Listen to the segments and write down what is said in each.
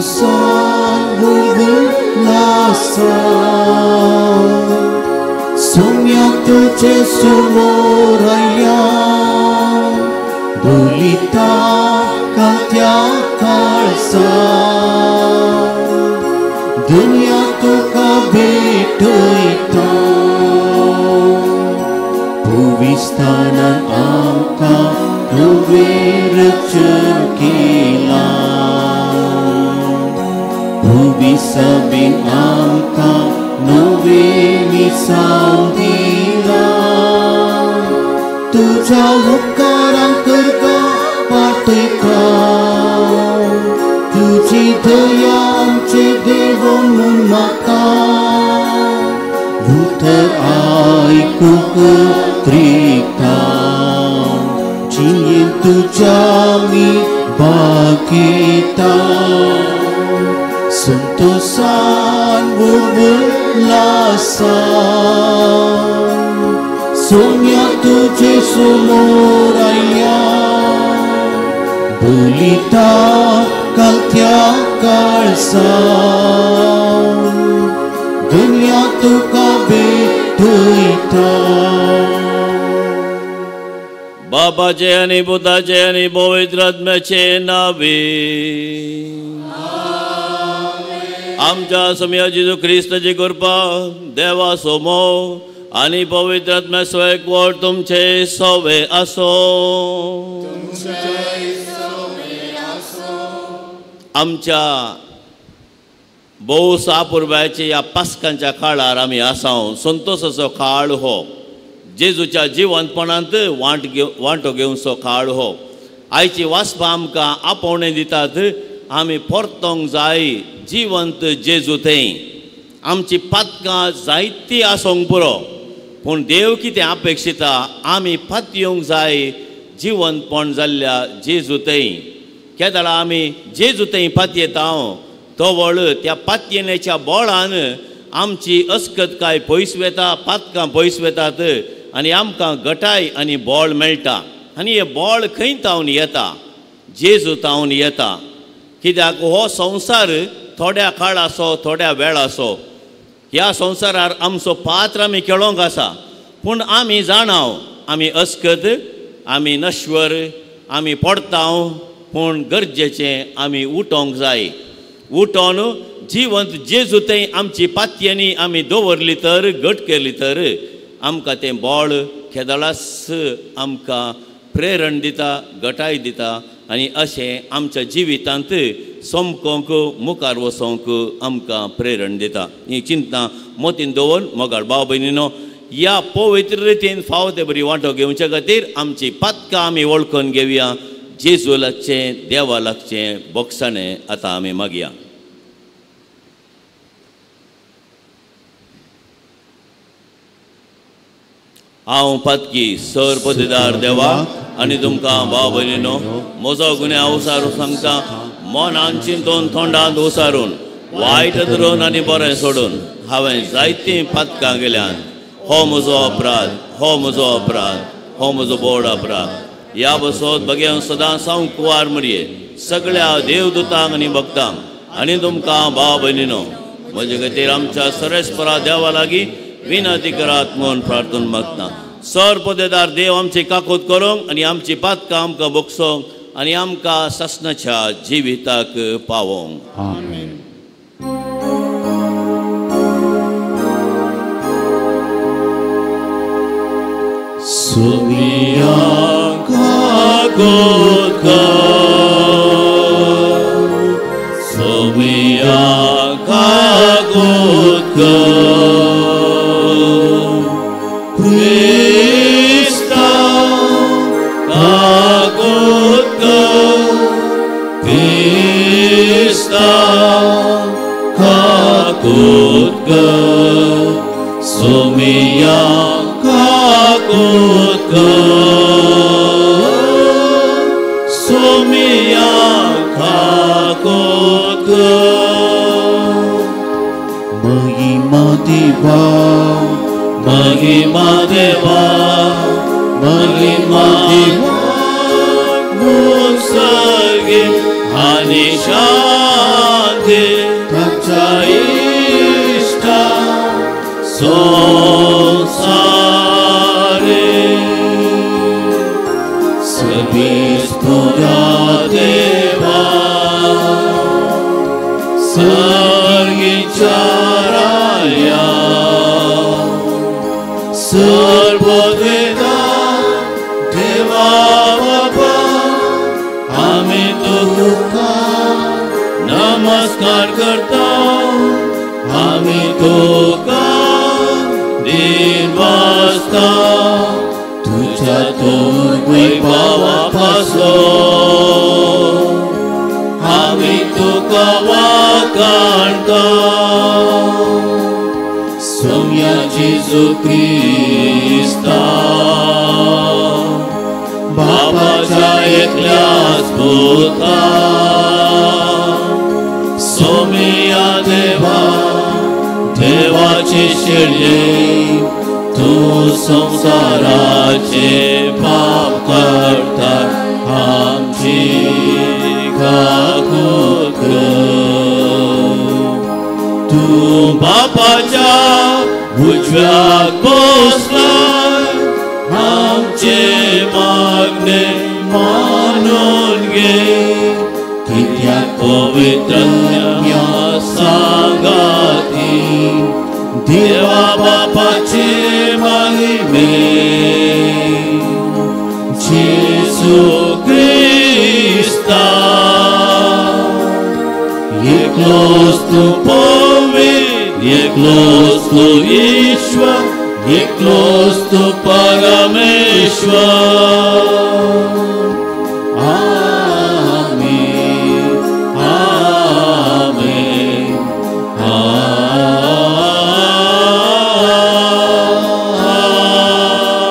संतोषान उल्लासा सोम्या तुझे समोर आयल्या बोलिता कात्या काळसा दुनिया तुका भेटयता भुविस्थानान आमकां तुवें रचन केलां भुविसबीन आमकां नवें मिसांव दिलां तुज्या उपकारांक करता पाटयता तुजी दया आमचे देव म्हूण मागता उतर आयकूंक त्रिता जियेन तुज्या आमी भागयता संतोषान उल्लासान सोम्या तुझे समोर आयल्या बोलिता कालत्या काळसा दुनिया तुका भेटयता. बाबाचे आनी पुताचे आनी पवित्र आत्म्याचे नावे आमच्या सोम्या जेजू क्रिस्ताची कृपा देवा सोमो आनी पवित्र आत्म्याचो एकवट तुमचे सवे आसो. आमच्या भोव सापुरबायचे ह्या पास्कांच्या काळार आमी आसा. संतोषाचो काळ हो, जेजूच्या जिवंतपणांत वांटो घेवचो काळ हो. आयची वाचपां आमकां आपोवणें दितात आमी परतोंक जाय जिवंत जेजू थंय. आमची पातकां जायती आसूंक पुरो, पूण देव कितें अपेक्षिता आमी पातयेवंक जाय जिवंतपण जाल्ल्या जेजू थंय. केदळा आमी जेजू थंय पातयेता तवळ त्या पातयेण्याच्या बळान आमची अस्कतकाय पयस वेता, पातकां पयस वेतात आनी आमकां गटाय आनी बळ मेळटा. आनी हें बळ खंय तावन येता? जेजू तावन येता. कित्याक हो संवसार थोड्या काळाचो, थोड्या वेळाचो. ह्या संवसारार आमचो पात्र आमी खेळोंक आसा, पूण आमी जाणाव आमी अस्कत, आमी नश्वर, आमी पडताव, पूण गरजेचें आमी उठोंक जाय. उठोन जिवंत जेजू थंय आमची पातयेनी आमी दवरली तर, घट केली तर आमकां तें बळ खेदळास आमकां प्रेरण दिता, गटाय दिता आनी अशें आमच्या जिवितांत सोमकोंक मुखार वचोंक आमकां प्रेरण दिता. ही चिंतना मोतीन दवरून मोगाळ भाव भयणीनो ह्या पवित्र रितीन फावो ते बरी वांटो घेवचे खातीर आमची पातकां आमी वळखून घेवया. जेजू लागचें, देवा लागचें बोगसाणें आतां आमी मागया. हांव पातकी सर पदेदार देवा आनी तुमकां भाव भयणीनो म्हजो गुन्यांव उसारून सांगता. मनान चिंतून तोंडांत उसारून वायट धरून आनी बरें सोडून हांवें जायतीं पातकां केल्यान. हो म्हजो अपराध, हो म्हजो अपराध, हो म्हजो बोड अपराध. ह्या बसोत बगेवन सदां सावंक कुवार मरये सगळ्या देवदूतांक आनी भक्तांक आनी तुमकां भाव भयणीनो म्हजे खातीर आमच्या सरेस्परा देवा लागीं विनंती करात म्हूण प्रार्थना मागता. सर पदेदार देव आमची काकूत करूंक आनी आमची पातकां आमकां बोगसोंक आनी आमकां सासणाच्या जिविताक पावोंक. आमेन. सोमिया काकूत कर, सोमिया काकूत कर, क्रिस्ता काकूत कर, क्रिस्ता काकूत कर, सोमिया काकूत कर, सोमिया काकूत कर. महिमा देवा, महिमा देवा, महिमा देवा मुसगे आनी शांती सर्गीच्या राया सर्ववेदा देवा बाबा आमी तुका नमस्कार करता आमी तुका दिनवासता तुझ्या तूं वैभवा पासो आमी तुका वाखाणता सोम्या जेजू क्रिस्ता बाबाच्या एकल्याच पुता सोम्या देवा देवाचे शेळये तूं संवसाराचे पाप करता आमची काकूत कर. तूं बापाच्या उजव्याक बसलाय आमचे मागणे मानून घे कित्याक पवित्र सांगाती देवा बापाचे महिमे जेजू क्रिस्ता एकलोच तूं पवित्र एकलोच तूं ईश्वर एकलोच तूं परमेश्वर. आमेन आमेन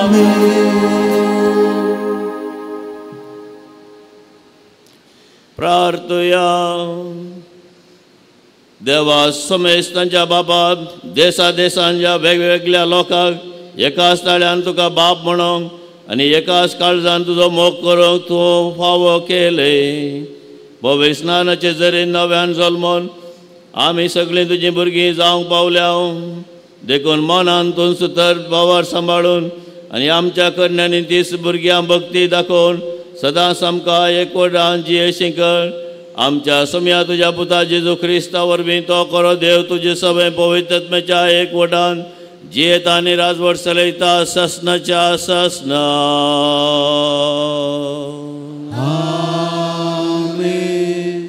आमेन. प्रार्थुया. देवा समेस्तांच्या बाबा देसा देसांच्या वेगवेगळ्या लोकांक एकाच ताळ्यान तुका बाप म्हणूंक आनी एकाच काळजान तुजो मोग करूंक तूं फावो केलें. पवित्र स्नानाचे जरी नव्यान जल्मोन आमी सगळीं तुजीं भुरगीं जावंक पावल्या देखून मनान तूं सुतर बावर सांबाळून आनी आमच्या करण्यांनी तीस भुरग्यां भक्ती दाखोवन सदांच आमकां एकवटान जियेशी कर. आमच्या सोम्या तुज्या पुता जेजू क्रिस्ता वरवीं तो खरो देव तुजे सगळे पवित्रत्म्याच्या एकवटान जियेता आनी राजवट चलयता ससनाच्या ससना. आमेन.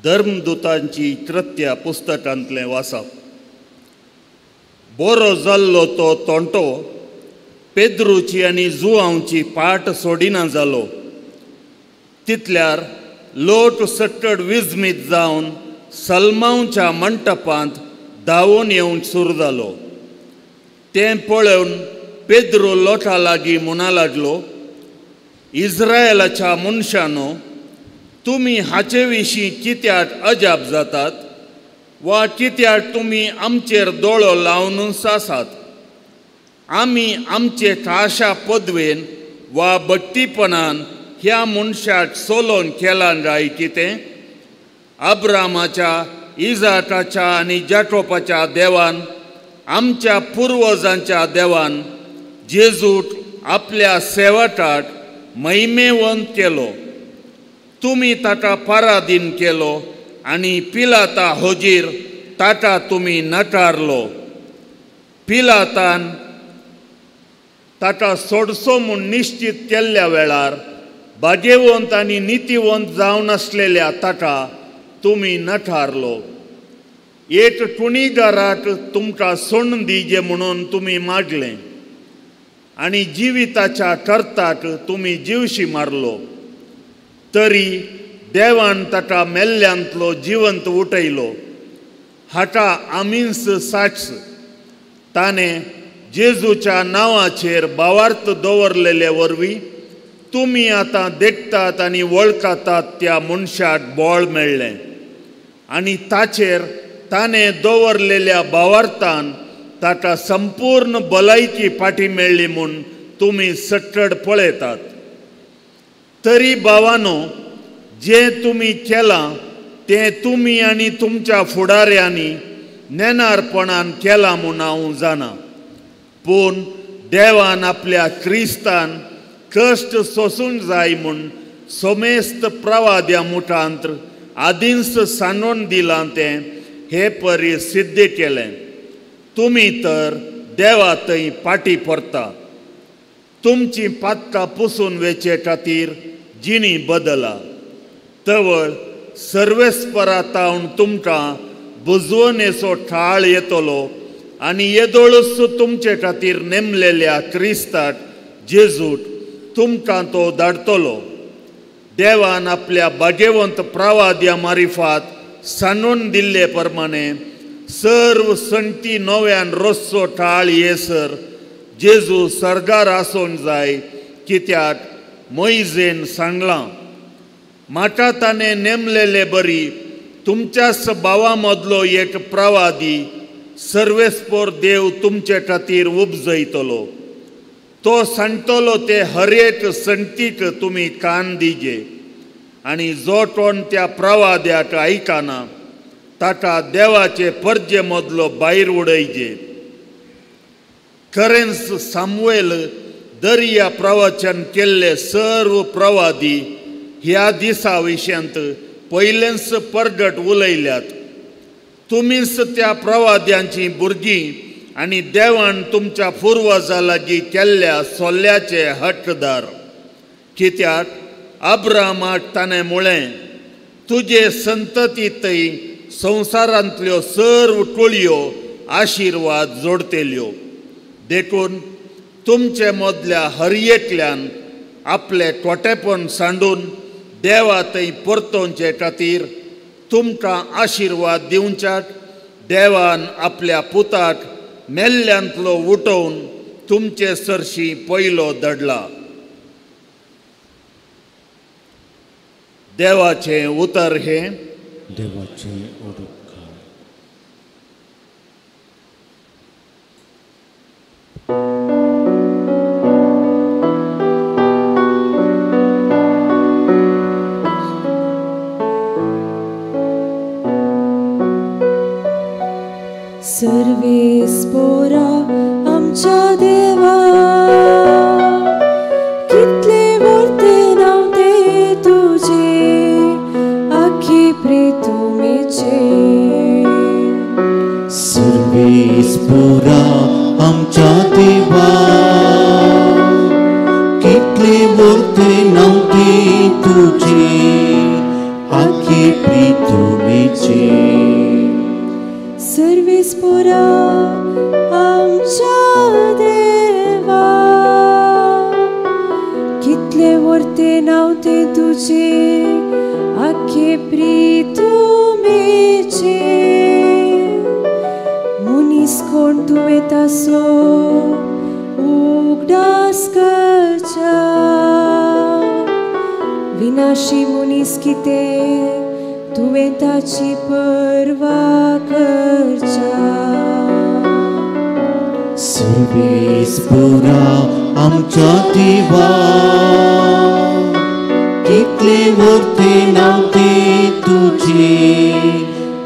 धर्मदूतांची कृत्या पुस्तकांतलें वाचप. बरो जाल्लो तो तोंटो पेद्रूची आनी जुआंवची पाट सोडिना जालो. तितल्यार लोट सट्टड विजमीत जावन सलमांवच्या मंटपांत धांवून येवंक सुरू जालो. तें पळोवन पेद्रू लोटा लागीं म्हणा लागलो, इस्रायलाच्या मनशानो, तुमी हाचे विशीं कित्याक अजाप जातात वा कित्याक तुमी आमचेर दोळो लावनूच आसात? आमी आमचे खाशा पदवेन वा बट्टीपणान ह्या मनशाक सोलोन केलां काय कितें? अब्रामाच्या, इजाकाच्या आनी जाकोबाच्या देवान, आमच्या पुर्वजांच्या देवान जेजूक आपल्या सेवकाक महिमेवंत केलो. तुमी ताका पराधीन केलो आनी पिलाता होजीर ताका तुमी नकारलो. पिलातान ताका सोडसो म्हूण निश्चित केल्ल्या वेळार भाग्यवंत आनी नितीवंत जावन आसलेल्या ताका तुमी नकारलो. एक कुणीगाराक तुमकां सोडून दिजे म्हणून तुमी मागलें आनी जिविताच्या कर्ताक तुमी जिवशी मारलो. तरी देवान ताका मेल्ल्यांतलो जिवंत उठयलो. हाका आमींस साक्ष. ताणें जेजूच्या नांवाचेर भावार्थ दवरलेले वरवीं तुमी आतां देखतात आनी वळखतात त्या मनशाक बळ मेळ्ळें आनी ताचेर ताणें दवरलेल्या भावार्थान ताका संपूर्ण भलायकी फाटी मेळ्ळी म्हूण तुमी सट्टड पळयतात. तरी भावानो, जें तुमी केलां तें तुमी आनी तुमच्या फुडाऱ्यांनी नेणारपणान केलां म्हूण हांव जाणा. पूण देवान आपल्या क्रिस्तान कश्ट सोसूंक जाय म्हूण सोमेस्त प्रवाद्या मुठांत आदींच सांडून दिलां तें हे परी सिद्ध केलें. तुमी तर देवा थंय पाटी परता. तुमची पातकां पुसून वेचे खातीर जिणी बदला. तवळ सर्वेस्परा तावन तुमकां बुजवणेचो ठाळ येतलो आनी येदोळूच तुमचे खातीर नेमलेल्या क्रिस्ताक जेजूक तुमकां तो धाडटलो. देवान आपल्या भाग्यवंत प्रवाद्या मारिफात सांडून दिल्ले प्रमाणे सर्व संती नव्यान रस्सो ठाळ येसर जेजू सरदार आसूंक जाय, कित्याक मोयजेन सांगलां, म्हाका ताणें नेमलेले बरी तुमच्याच भावा मदलो एक प्रवादी सर्वेस्पोर देव तुमचे खातीर उपजयतलो. तो सांगतलो ते हर एक संतीक तुमी कान दिजे आनी जो कोण त्या प्रवाद्याक आयकना ताका देवाचे परजे मदलो भायर उडयजे. खरेंच सामुएल दर्या प्रवचन केल्ले सर्व प्रवादी ह्या दिसा विशयांत पयलेंच परगट उलयल्यात. तुमीच त्या प्रवाद्यांची भुरगीं आनी देवान तुमच्या पुर्वजां लागीं केल्ल्या सोल्ल्याचे हक्कदार. कित्याक अब्रामाक ताणें म्हळें, तुजे संततींतय संवसारांतल्यो सर्व कुळयो आशिर्वाद जोडटेल्यो. देखून तुमचे मदल्या हर एकल्यान आपलें कोटेपण सांडून देवा थंय परतोवचे खातीर तुमकां आशिर्वाद दिवच्याक देवान आपल्या पुताक मेल्ल्यांतलो उठोवन तुमचे सरशी पयलो दडला. देवाचें उतर हें. देवाचें उपकार. सर्वेस्पोरा आमच्या देवा, कितले वर्ते नांव ते तुजे आखी प्रितुमेचे. सर्वेस्पोरा आमच्या देवा, कितले वर्ते नांव ते तुजे आखी प्रितुमेचे. सर्वेस्पोरा आमच्या देवा, कितले वर्ते नांव ते तुजे आखे प्रितुमेचे. मनीस कोण तुवें तासो उगडास करच्या, विनाशी मनीस कितें तुवें ताची पर्वा करच्या. सर्वेस्पोरा आमच्या देवा, कितले वर्ते नांव ते तुजे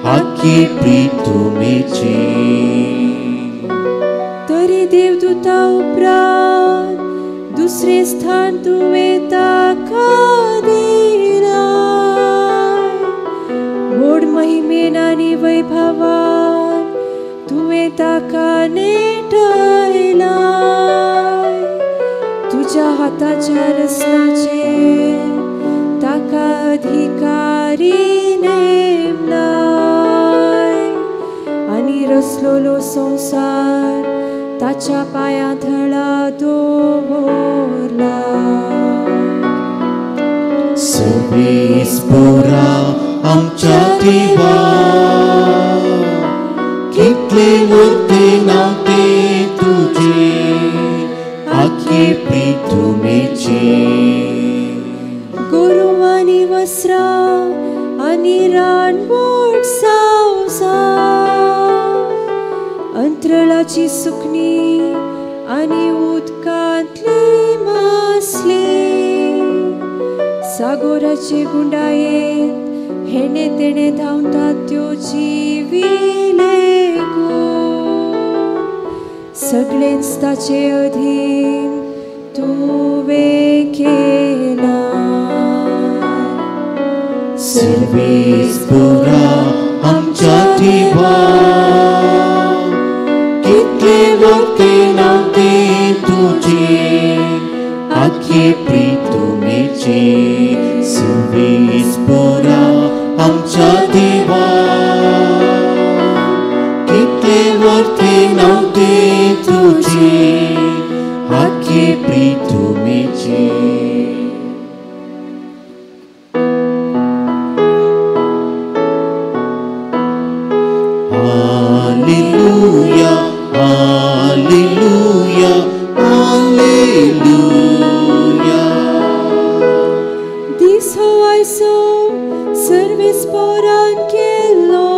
आखी प्रितुमेचे. तरी देवदूता उपरांत दुसरें स्थान तुवें ताका दिलां, व्हड महिमेन आनी वैभवान तुवें ताका नेटयलां. तुज्या हाताच्या रचनाचेर ताका अधिकारी नेमलाय आनी रचलोलो संवसार ताच्या पांयां थळा दवरला. सर्वेस्पोरा आमच्या देवा, कितले वर्ते नांव ते तुजे आखी प्रितुमेचे. गोरवां आनी वस्त्रां आनी रानवट सावजां, अंतरळाची सुकणी आनी उदकांतली मासली, सागोराचे गुंडायेंत हेणे तेणे धांवतात त्यो जिविले गो. सगळेंच ताचे अधीन तुवें केलां. सर्वेस पुरा आमच्या देवा, कितले वक्ते नाते तुझे आखे प्रीतुमेचे. सर्वेस पुरा आमच्या देवा, कितले वक्ते नाते तुझे आखे प्रीतुमेचे. Alleluia, Alleluia, Alleluia. दीस हो आयसो सर्वेस पोरान केलो,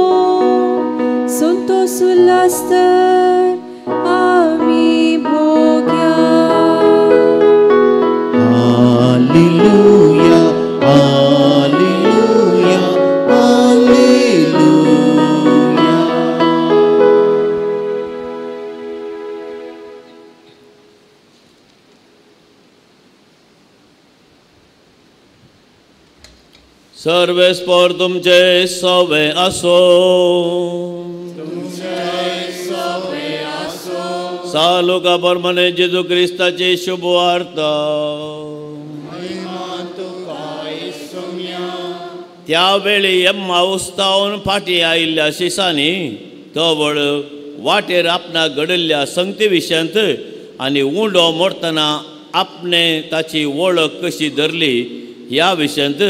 संतोस उल्हास तर आमी भोग्या. Alleluia, Alleluia, Alleluia. सर्वेस पोर तुमचे सवे आसो. सालुका परमने जेजू क्रिस्ताची शुभ वार्ता. त्यावेळी एम्माउस्तावन फाटीं आयिल्ल्या शिसांनी तवळ वाटेर आपणाक घडिल्ल्या संगती विशयांत आनी उंडो मोडटना आपणे ताची वळख कशी धरली ह्या विशयांत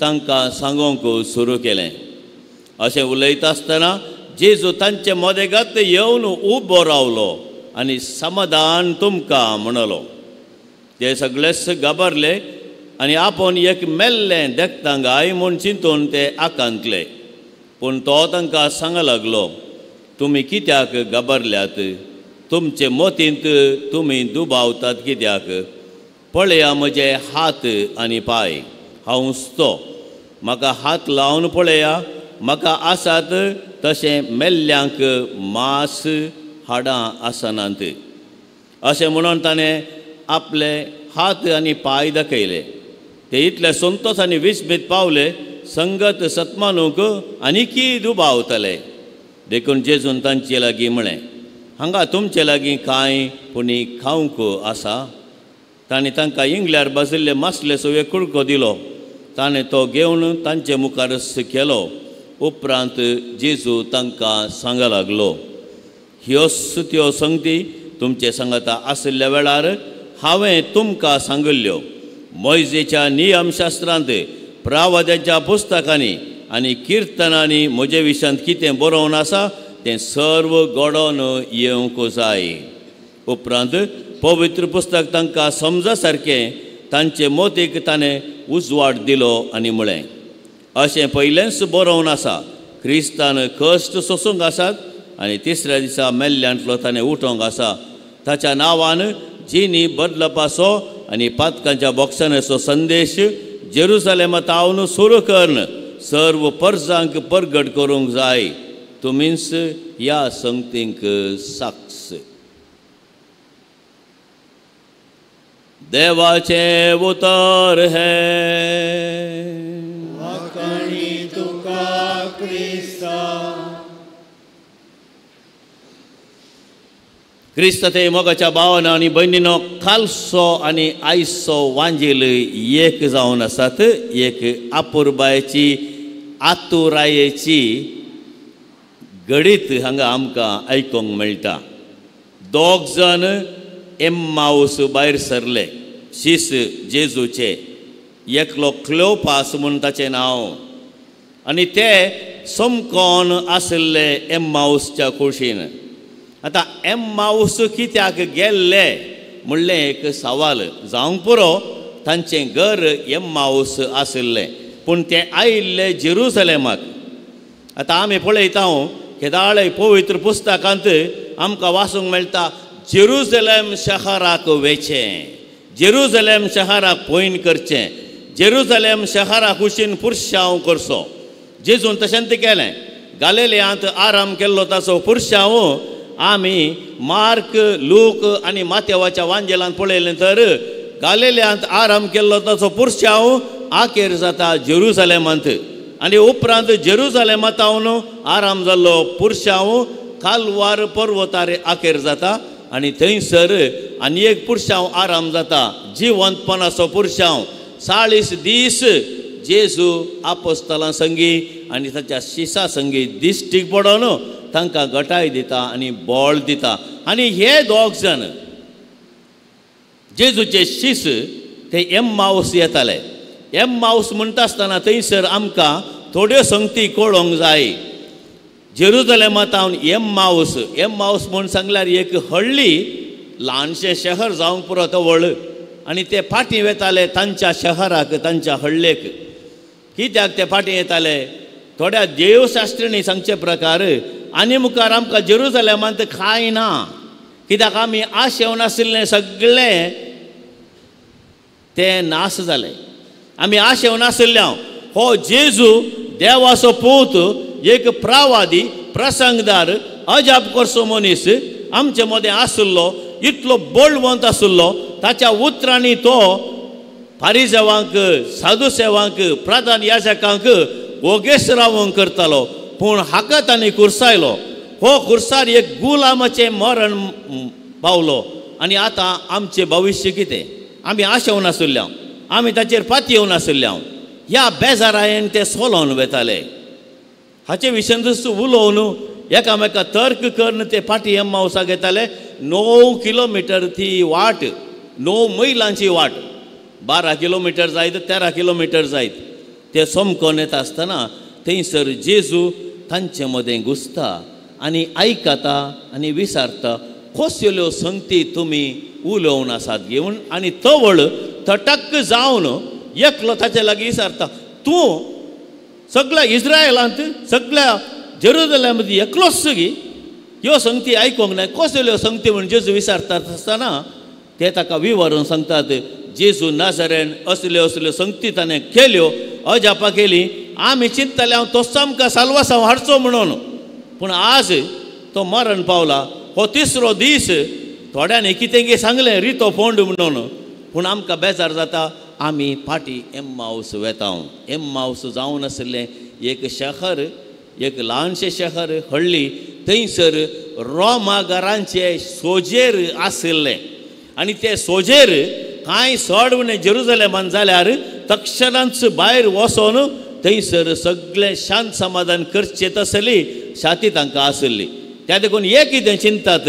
तांकां सांगूंक सुरू केलें. अशें उलयता आसतना जेजू तांचे मदेगात येवन उबो रावलो आनी समाधान तुमकां म्हणलो. ते सगळेच घाबरले आनी आपूण एक मेल्लें देखता गाय म्हूण चिंतून ते आकांतले. पूण तो तांकां सांग लागलो, तुमी कित्याक घाबरल्यात? तुमचे मतींत तुमी दुबावतात कित्याक? पळया म्हजे हात आनी पांय, हांव तो. म्हाका हात लावन पळया, म्हाका आसात तशें मेल्ल्यांक मांस हाडां आसनात. अशें म्हणून ताणें आपले हात आनी पांय दाखयले. ते इतले संतोष आनी विस्मीत पावले, संगत सतमानूंक आनीकी दुबावतले. देखून जेजून तांचे लागीं म्हळें, हांगा तुमचे लागीं कांय पुणी खावंक आसा? ताणें तांकां इंगल्यार भाजिल्ले मासलेचो एक कुडको दिलो. ताणें तो घेवन तांचे मुखारच केलो. उपरांत जेजू तांकां सांग लागलो, ह्योच त्यो संगती तुमचे सांगाता आशिल्ल्या वेळार हांवें तुमकां सांगिल्ल्यो. मोयजेच्या नियमशास्त्रांत, प्रावद्यांच्या पुस्तकांनी आनी किर्तनांनी म्हजे विशयांत कितें बरोवन आसा तें सर्व घडोवन येवंक जाय. उपरांत पवित्र पुस्तक तांकां समजा सारकें तांचे मोतीक ताणें उजवाड दिलो आनी म्हळें, अशें पयलेंच बरोवन आसा, क्रिस्तान कश्ट सोसूंक आसात आनी तिसऱ्या दिसा मेल्ल्यांतलो ताणें उठोवंक आसा. ताच्या नांवान जिनी बदलपाचो आनी पातकांच्या बोक्षांचो संदेश जेरुसलेमा तावन सुरू करून सर्व परजांक परगट करूंक जाय. तुमीच ह्या संगतींक साक्ष. देवाचें उतर हें. वाखाणी तुका क्रिस्ता. क्रिस्त ते मोगाच्या भावान आनी भयणीनो, खालसो आनी आयसो वांजेल एक जावन आसात. एक आपुरबायेची आतुरायेची घडीत हांगा आमकां आयकूंक मेळटा. दोग जाण एम्माउस भायर सरले, शीस जेजूचे. एकलो क्लोपास म्हूण ताचें नांव, आनी ते समकोन आशिल्ले एम्माउसच्या कुशीन. आतां एम्माउस कित्याक गेल्ले म्हणलें एक सवाल जावंक पुरो. तांचें घर एम्माउस आशिल्लें, पूण ते आयिल्ले जेरुसलेमाक. आतां आमी पळयता केदाळे पवित्र पुस्तकांत आमकां वाचूंक मेळटा, जेरुसलेम शहराक वेचें, जेरुसलेम शहराक पयन करचें, जेरुसलेम शहरा कुशीन पुरशांव करचो. जेजून तशेंच केलें. गालेलियांत आराम केल्लो ताचो पुरशांव आमी मार्क लूक आनी मातेवाच्या वांजेलान पळयलें तर गालिल्यांत आराम केल्लो ताचो पुरशांव आखेर जाता जेरुजालेमांत आनी उपरांत जेरुजालेमांत आराम जाल्लो पुरशांव कालवार पर्वतार आखेर जाता आनी थंयसर आनी एक पुरशांव आराम जाता जिवंतपणाचो पुरशांव 40 दीस जेजू आपोस्तलां संगी आनी ताच्या शिसा संगी दिश्टीक पडोन तांकां गटाय दिता आनी बळ दिता. आनी हे दोग जाण जेजूचे शीस ते एम्मावस येताले. एम्मावस म्हणटा आसतना थंयसर आमकां थोड्यो संगती कळोंक जाय. जेरुजलेमांत एम्मावस, एम्मावस म्हूण सांगल्यार एक हळ्ळी ल्हानशें शहर जावंक पुरो तवळ आनी ते फाटीं वेताले तांच्या शहराक तांच्या हळ्ळेक. कित्याक ते फाटीं येताले? थोड्या देवशास्त्रींनी सांगचे प्रकार आनी मुखार आमकां जेरुजलेमांत कांय ना, कित्याक आमी आशेवन आशिल्लें सगळें तें नाश जालें. आमी आशेवन आशिल्ले हो जेजू देवाचो पूत, एक प्रावादी प्रसंगदार अजाप करचो मनीस आमचे मदें आशिल्लो, इतलो बळवंत आशिल्लो. ताच्या उतरांनी तो फारिजेवांक, साधुसेवांक, प्रधान याजकांक वोगेस रावंक करतालो. पूण हाका तांणी कुर्सायलो. हो कुर्सार एक गुलामाचें मरण पावलो. आनी आतां आमचें भविश्य कितें? आमी आशेवन आशिल्ले, आमी ताचेर पातयेवन आशिल्ले. ह्या बेजारायन ते सोलोवन वेताले. हाचे विशयंतूच उलोवन एकामेका तर्क करून ते फाटीं एम्मावसाक येताले. 9 किलोमिटर ती वाट, 9 मैलांची वाट, 12 किलोमिटर जायत, 13 किलोमिटर जायत. ते सोमकोन येता आसतना थंयसर जेजू तांचे मदें घुसता आनी आयकता आनी विचारता, कसल्यो संगती तुमी उलोवन आसात घेवन. आनी तवळ तटक जावन एकलो ताचे लागीं विचारता, तूं सगळ्या इस्रायलांत सगळ्या जेरुजलेमा मदीं एकलोच गी ह्यो संगती आयकूंक ना, कसल्यो संगती म्हूण जेजू विचारतात आसतना ते ताका विवरून सांगतात, जेजू नाजरेन असल्यो असल्यो संगती ताणें केल्यो, अजापां केली. आमी चिंतताले हांव तोच आमकां साल्वासांव हाडचो म्हणून, पूण आज तो मरण पावला. हो तिसरो दीस. थोड्यांनी कितें गे सांगलें रितो फोंड म्हणून, पूण आमकां बेजार जाता. आमी फाटीं एम्मावस वेता. एम्मावस जावन आशिल्लें एक शहर, एक ल्हानशें शहर, हळ्ळी. थंयसर रोमागारांचे सोजेर आशिल्लें आनी ते सोजेर कांय चड उणें जेरुजलेमान जाल्यार तक्षणांच भायर वचोन थंयसर सगळें शांत समाधान करचें तसली शाती तांकां आशिल्ली. त्या देखून एक कितें चिंतात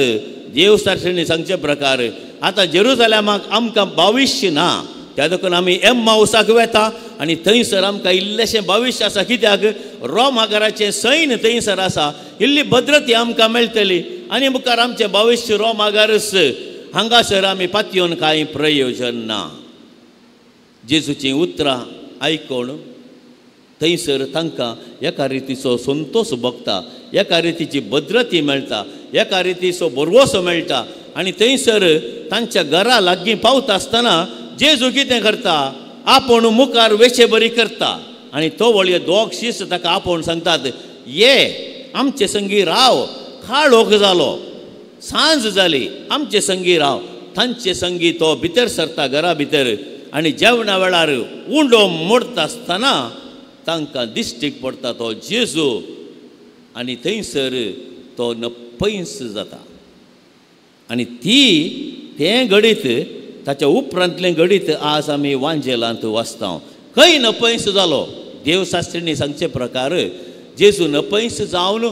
देवशास्त्रींनी सांगचे प्रकार आतां जेरुजलेमाक आमकां भविश्य ना, त्या देखून आमी एम्मावसाक वेता आनी थंयसर आमकां इल्लेशें भविश्य आसा. कित्याक रोमागाराचें सैन्य थंयसर आसा, इल्ली भद्रती आमकां मेळटली आनी मुखार आमचें भविश्य रोमागारच. हांगासर आमी पातयेवन कांय प्रयोजन ना. जेजूचीं उतरां आयकून थंयसर तांकां एका रितीचो संतोश भोगता, एका रितीची भद्रती मेळटा, एका रितीचो भरवसो मेळटा. आनी थंयसर तांच्या घरा लागीं पावता आसतना जेजू कितें करता, आपूण मुखार वेचे बरी करता आनी तो वळये दोग शीस ताका आपोवन सांगतात, ये आमचे संगी राव, काळोख जालो, सांज जाली, आमचे संगी राव. तांचे संगी तो भितर सरता घरा भितर आनी जेवणा वेळार उंडो मोडटा आसतना तांकां दिश्टीक पडटा तो जेजू आनी थंयसर तो नपैंस जाता. आनी ती तें घडीत ताच्या उपरांतलें घडीत आज आमी वांजेलांत वाचता. खंय नपैंस जालो? देवशास्त्रींनी सांगचे प्रकार जेजू नपैंस जावन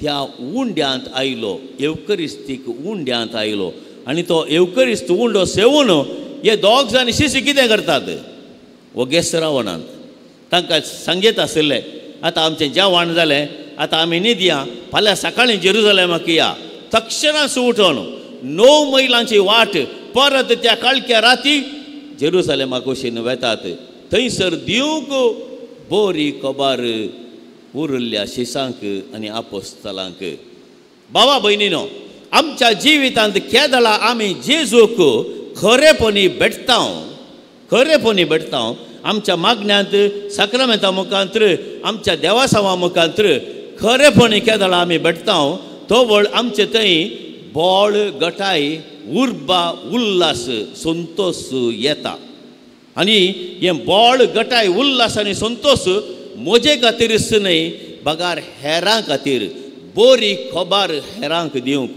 त्या उंड्यांत आयलो, येवकरिस्तीक उंड्यांत आयलो आनी तो येवकरिस्त उंडो सेवून हे दोग जाण शिशी कितें करतात, वोगेस रावणांत तांकां सांगीत आशिल्लें, आतां आमचें जेवण जालें, आतां आमी न्हिदया, फाल्यां सकाळीं जेरुजलेमाक या. तक्षणांच उठोन 9 मैलांची वाट परत त्या काळख्या राती जेरुजलेमाक वशीन वेतात. थंयसर दिवंक बरी खबर उरिल्ल्या शिसांक आनी आपोस्तलांक. बाबा भयणीनो, आमच्या जिवितांत केदळा आमी जेजूक खरेपणी भेटता, खरेपणी भेटता. आमच्या मागण्यांत साक्रामेंता मुखांत, आमच्या देवासांवा मुखांत खरेपणी केदळा आमी भेटता. तवळ आमचे थंय बोळ गटाय उर्बा उल्हास संतोश येता. आनी हें बोळ गटाय उल्हास आनी संतोश म्हजे खातीरच न्हय बगार हेरां खातीर बरी खबर हेरांक दिवंक.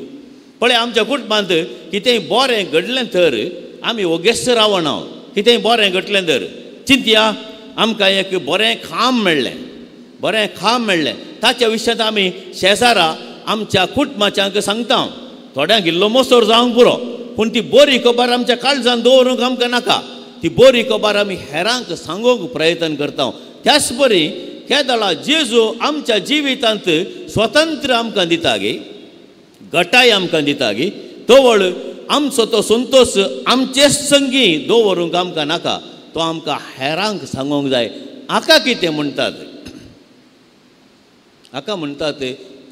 पळय आमच्या कुटुंबांत कितेंय बरें घडलें तर आमी ओगेच रावना. कितेंय बरें घडलें तर चिंतया आमकां एक बरें काम मेळ्ळें, बरें काम मेळ्ळें, ताच्या विशयांत आमी शेजारा आमच्या कुटुंबाच्यांक सांगता. थोड्यांक इल्लो मोसोर जावंक पुरो, पूण ती बरी खबर आमच्या काळजान दवरूंक आमकां नाका. ती बरी खबर आमी हेरांक सांगूंक प्रयत्न करता. त्याच बरी केदळा जेजू आमच्या जिवितांत स्वतंत्र आमकां दिता गे, गटाय आमकां दिता गे, तवळ आमचो तो संतोश आमचेच संगी दवरूंक आमकां नाका, तो आमकां हेरांक सांगूंक जाय. हाका कितें म्हणटात? हाका म्हणटात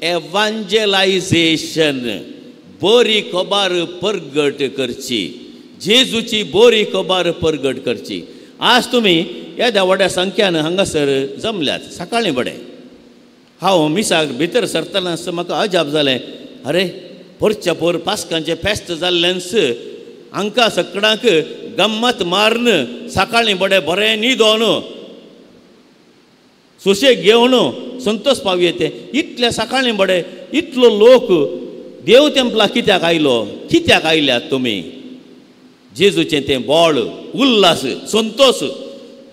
एवांजेलायझेशन. बरी खबर परगट करची, जेजूची बरी खबर परगट करची. आज तुमी येद्या व्हड्या संख्यान हांगासर जमल्यात सकाळीं बडें. हांव मिसाक भितर सरतना म्हाका अजाप जालें, अरे पोरच्या पोर पास्कांचें फेस्त जाल्लेंच हांकां सगळ्यांक गम्मत मारून सकाळीं बडें बरें न्हिदोन सुशेग घेवन संतोष पावये. इतले सकाळीं बडें इतलो लोक देव तेंपला कित्याक आयलो, कित्याक आयल्यात तुमी? जेजूचें तें बोळ उल्हास संतोष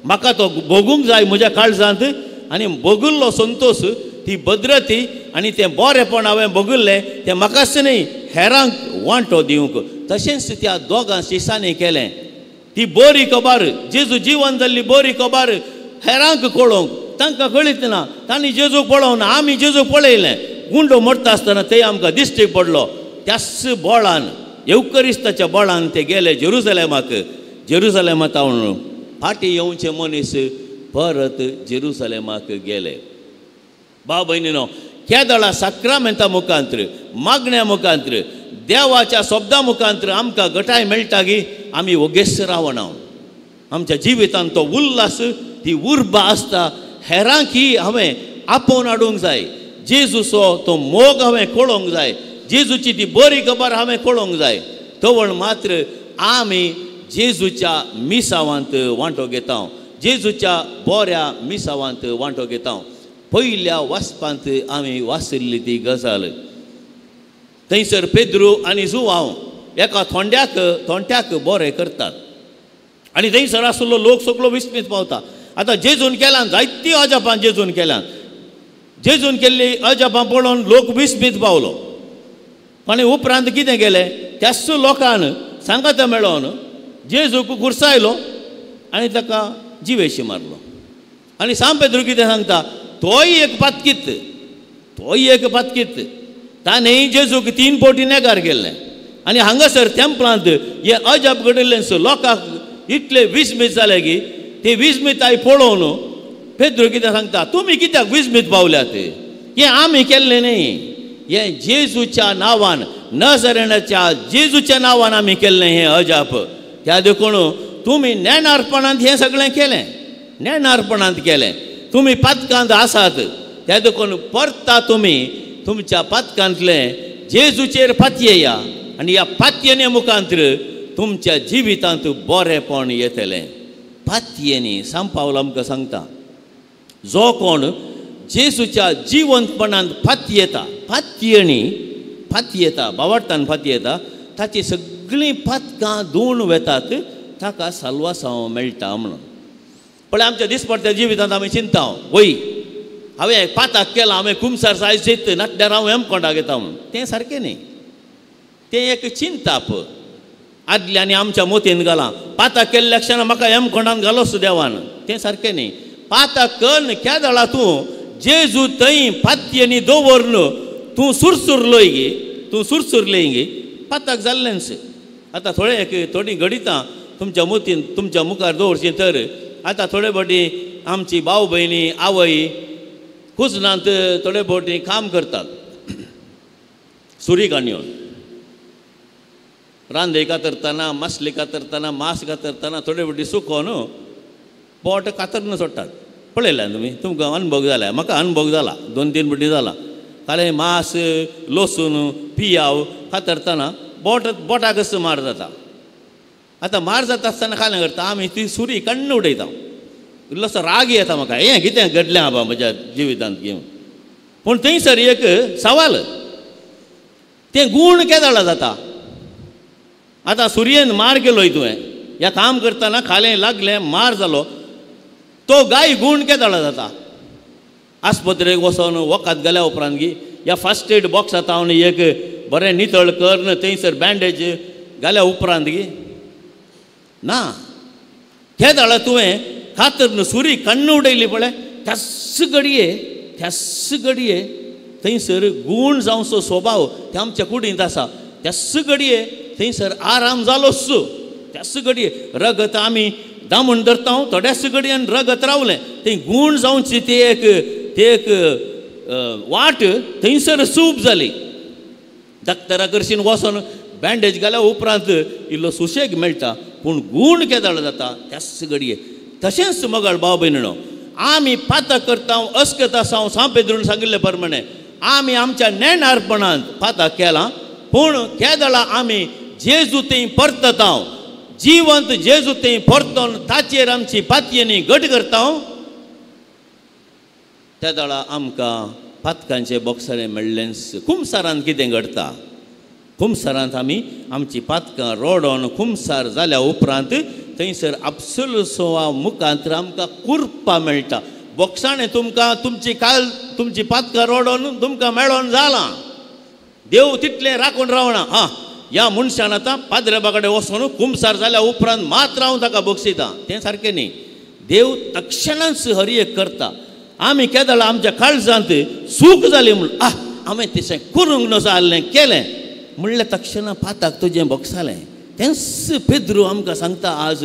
म्हाका तो भोगूंक जाय म्हज्या काळजांत. आनी भोगिल्लो संतोष ती भद्रती आनी तें बरेंपण हांवें भोगिल्लें तें म्हाकाच न्हय हेरांक वांटो दिवंक. तशेंच त्या दोगां शिसांनी केलें. ती बरी खबर जेजू जिवन जाल्ली बरी खबर हेरांक कळोवंक. तांकां कळीत ना, तांणी जेजूक पळोवना, आमी जेजूक पळयलें. गुंडो मरता आसतना ते आमकां दिश्टीक पडलो. त्याच बळान येवकरिस्ताच्या बळान ते गेले जेरुजलेमाक. जेरुजलेमांत फाटीं येवचे मनीस परत जेरुजलेमाक गेले. भाव भयणीनो, केदळा साक्रामेंता मुखांत्र, मागण्या मुखांत्र, देवाच्या शब्दा मुखांत्र आमकां गटाय मेळटा गी आमी ओगेच रावना. आमच्या जिवितांत तो उल्हास ती उर्बा आसता. हेरांक हांवें आपोवन हाडूंक जाय, जेजूचो तो मोग हांवें कळोवंक जाय, जेजूची ती बरी खबर हांवें कळोवंक जाय. तवळ मात्र आमी जेजूच्या मिसावांत वांटो घेता, जेजूच्या बऱ्या मिसावांत वांटो घेता. पयल्या वाचपांत आमी वाचिल्ली ती गजाल, थंयसर पेद्रू आनी जुवांव एका थोंड्याक बरें करतात आनी थंयसर आसलो लोक सगळो विस्मीत पावता. आतां जेजून केल्यान जायतीं अजापां जेजून केल्यान, जेजून केल्ली अजापां पळोवन लोक विस्मीत पावलो. आनी उपरांत कितें केलें, त्याच लोकान सांगाता मेळोवन जेजूक खुर्सायलो आनी ताका जिवेशी मारलो. आनी सांव पेद्रू कितें सांगता, तोय एक पातकीत, तोय एक पातकीत, ताणें जेजूक 3 फावटी नेगार केल्लें. आनी हांगासर तेंपलांत हें अजाप घडिल्लें लोकांक इतले विस्मीत जाले की ते विस्मिताय पळोवन पेद्रू कितें सांगता, तुमी कित्याक विस्मीत पावल्यात? हें आमी केल्लें न्हय, हें जेजूच्या नांवान, नजरेनाच्या जेजूच्या नांवान आमी केल्लें हें अजाप. त्या देखून तुमी नेणारपणांत हें सगळें केलें, नेणारपणांत केलें, तुमी पातकांत आसात. त्या देखून परता तुमी तुमच्या पातकांतलें जेजूचेर पातयेया आनी ह्या पातयेने मुखांत्र तुमच्या जिवितांत बरेंपण येतलें. पातयेनी सांव पावल आमकां सांगता, जो कोण जेजूच्या जिवंतपणांत पातयेता, पातयेणी पातयेता, बावडतान पातयेता, ताची सगळीं पातकां धुवन वेतात, ताका साल्वासांव मेळटा म्हणून. पळय आमच्या दिसपडट्या जिवितांत आमी चिंता, वय हांवें पाताक केलां, हांवें कुमसार सायज येत नाटल्यार हांव हेमकोंडाक येता म्हणून. तें सारकें न्ही, तें एक चिंताप आदल्यांनी आमच्या मोतीन घालां. पाताक केल्ल्या क्षणा म्हाका हेमकोंडान घालोच देवान, तें सारकें न्ही. पाताक कन्न केदळा तूं जेजू थंय पातयेनी दवरून तूं सुरसुरलोय गे, तूं सुरसुरलेय गे, पाताक जाल्लेंच. आतां थोडे एक थोडीं घडितां तुमच्या मोतीन तुमच्या मुखार दवरचीं तर आतां थोडे फावटी आमची भाव भयणी आवय कुजनांत थोडे फावटी काम करतात, सुरी काणयोन रांदे कातरतना, मासली कातरतना, मास कातरतना थोडे फावटी सुकोवन पोट कातरन सोडटात. पळयल्या तुमी, तुमकां अनुभव जाला, म्हाका अनुभव जाला, 2-3 फावटी जाला. खालें मास लसूण पियाव कातरतना बोट बोटाकच मार जाता. आतां मार जाता आसतना खालें करता आमी ती सुरी कण्ण उडयता. इल्लोसो राग येता म्हाका, हें कितें घडलें आबा म्हज्या जिवितांत घेवन. पूण थंयसर एक सवाल, तें गूण केदाळा जाता. आतां सुरयेन मार केलोय तुवें, ह्या काम करतना खालें लागलें मार जालो, तो गाय गूण केदाळा जाता. आस्पत्रेक वचोन वखद गेल्या उपरांत गी ह्या फर्स्ट एड बॉक्सांत हांव एक बरें नितळ करून थंयसर बँडेज घाल्या उपरांत गी ना केदाळा तुवें खातर सुरी कण्ण उडयली पळय त्याच घडये त्याच घडये थंयसर गूण जावचो स्वभाव ते आमच्या कुडींत आसा. त्याच घडये थंयसर आराम जालोच. त्याच घडये रगत आमी दामून धरता थोड्याच घडयेन रगत रावलें थंय गूण जावची ती एक ती एक वाट थंयसर सूप जाली. डॉक्टरा कडशीन वचोन बँडेज घाल्या उपरांत इल्लो सुशेग मेळटा, पूण गूण केदाळ जाता त्याच घडये. तशेंच मगळ भाव भयणीनो, आमी पातक करता अस्कत आसा. सांपेद्रून सांगिल्ले प्रमाणे आमी आमच्या नेणारपणांत पातक केलां, पूण केदळा आमी जेजू थंय परतता, जिवंत जेजू थंय परतून ताचेर आमची पातयेनी घट करता, तेदळा आमकां पातकांचे बोक्सारे मेळ्ळेंच. कुमसारांत कितें घडटा, कुमसारांत आमी आमची पातकां रोडोन कुमसार जाल्या उपरांत थंयसर आपसुलसोवा मुखांत आमकां कुरपा मेळटा. बोक्साणें तुमकां तुमची काल तुमची पातकां रोडोन तुमकां मेळोन जालां, देव तितलें राखून रावना. हां, ह्या मनशान आतां पाद्रेबा कडेन वचून कुमसार जाल्या उपरांत मात्र हांव ताका बक्षिता, तें सारकें न्ही. देव तक्षणाच हर एक करता. आमी केदळा आमच्या काळजांत सूख जाली म्हूण आह हांवें तशें करूंक नजो आहलें केलें म्हणल्यार तक्षणा पाताक तुजें बोगसालें. तेंच पेद्रू आमकां सांगता आज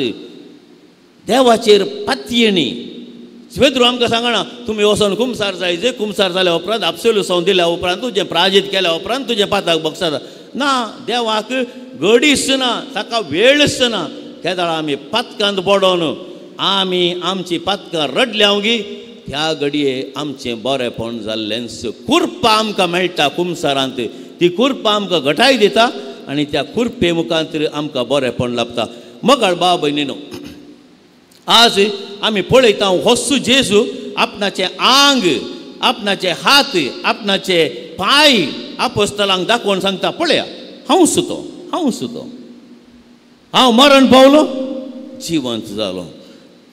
देवाचेर पातयेणी. पेद्रू आमकां सांगना तुमी वचोन कुमसार जायचे, कुमसार जाल्या उपरांत आपसोलुसांव दिल्या उपरांत तुजें प्राजीत केल्या उपरांत तुजें पाताक बोगसाता ना. देवाक गडीच ना, ताका वेळच ना. तेदळा आमी पातकांत पडोन आमी आमची पातकां रडल्या गी त्या घडये आमचें बरेंपण जाल्लेंच. कुरपा आमकां मेळटा कुमसारांत, ती कुरपा आमकां घटाय दिता आनी त्या कुरपे मुखांत आमकां बरेंपण लाभता. मगाळ बाब भयणीनो, आज आमी पळयता होस्सू जेजू आपणाचें आंग, आपणाचे हात, आपणाचे पांय आपोस्तलांक दाखोवन सांगता, पळया हांव सुतो, हांव सुतो, हांव मरण पावलो जिवंत जालो.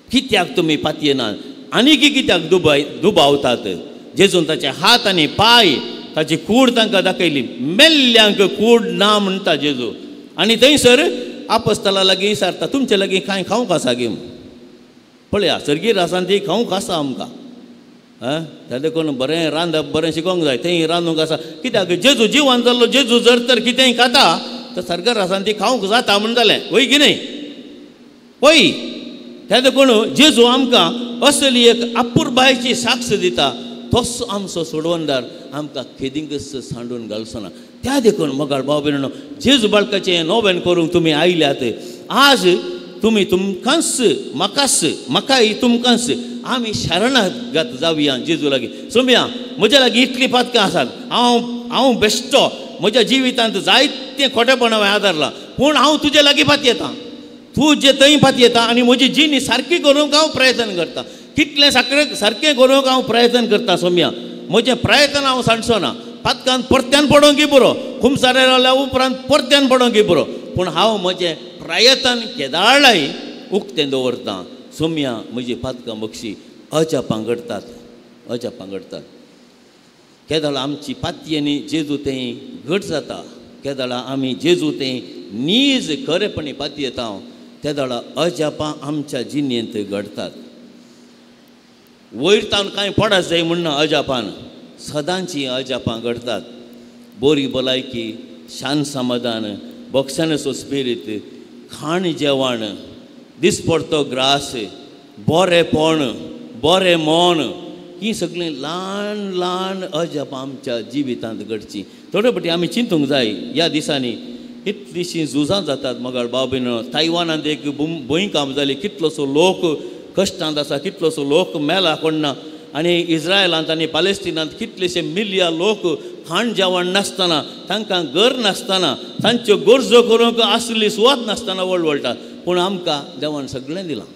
कित्याक तुमी पातयेनात आनीक कित्याक दुबावतात? जेजून ताचे हात आनी पांय ताची कूड तांकां दाखयली. मेल्ल्यांक कूड ना म्हणटा जेजू. आनी थंयसर आपस्तला लागीं विचारता तुमचे लागीं कांय खावंक आसा गी? पळया सर्गीर आसा ती खावंक आसा आमकां. आं, त्या देखून बरें रांदप बरें शिकोवंक जाय, थंय रांदूंक आसा. कित्याक जेजू जिवन जाल्लो जेजू जर तर कितेंय खाता तर सर्गार आसा ती खावंक जाता म्हूण जालें, वय की न्हय? वय. त्या देखून जेजू आमकां असली एक अपुरबायेची साक्ष दिता. तोच आमचो सोडवणदार आमकां खेदींकच सांडून घालचो ना. त्या देखून मगाळ भाव भयणीनो, जेजू बाळकाचें नोवेन करूंक तुमी आयल्यात. आज तुमी तुमकांच म्हाकाच म्हाकाय तुमकांच आमी शरणागत जावया जेजू लागीं. सोम्या म्हज्या लागीं इतलीं पातकां आसात, हांव हांव बेश्टो, म्हज्या जिवितांत जायतें खोटेपण हांवें आदारलां, पूण हांव तुजे लागीं पातयेतां, तूं जे थंय पातयेता आनी म्हजी जिणी सारकी करूंक हांव प्रयत्न करता. कितलें सारकें करूंक हांव प्रयत्न करता सोम्या, म्हजें प्रयत्न हांव सांडचो ना. पातकान परत्यान पडोंक बरो, कुमसारे रावल्या उपरांत परत्यान पडोंक बरो, पूण हांव म्हजें प्रयत्न केदाळाय उक्तें दवरतां. सोम्या म्हजी पातकां बक्षी. अजापां घडटात, अजापां घडटात. केदळा आमची पातयेनी जेजू थंय घट जाता, केदळा आमी जेजू थंय नीज खरेपणी पातयेता, तेदळा अजापां आमच्या जिणेंत घडटात. वयर तावन कांय पडत जाय म्हण ना, अजापान सदांची अजापां घडटात. बरी भलायकी, शांत समाधान, बक्षानेचो स्पिरीत, खाण जेवण, दिसपडतो ग्रास, बरेंपण, बरें मन, ही सगळीं ल्हान ल्हान अजापां आमच्या जिवितांत घडचीं. थोडे फावटी आमी चिंतूंक जाय ह्या दिसांनी कितलींशीं झुजां जातात मगाळ भाव भयणीनो. तायवानांत एक भूंयकांप जाली, कितलोसो लोक कश्टांत आसा, कितलोसो लोक मेला कोण ना. आनी इस्रायलांत आनी पालेस्टिनांत कितलेशे मिलया लोक खाण जेवण नासतना, तांकां घर नासतना, तांच्यो गरजो करूंक आसली सुवात नासतना वळवळटात. पूण आमकां देवान सगळें दिलां,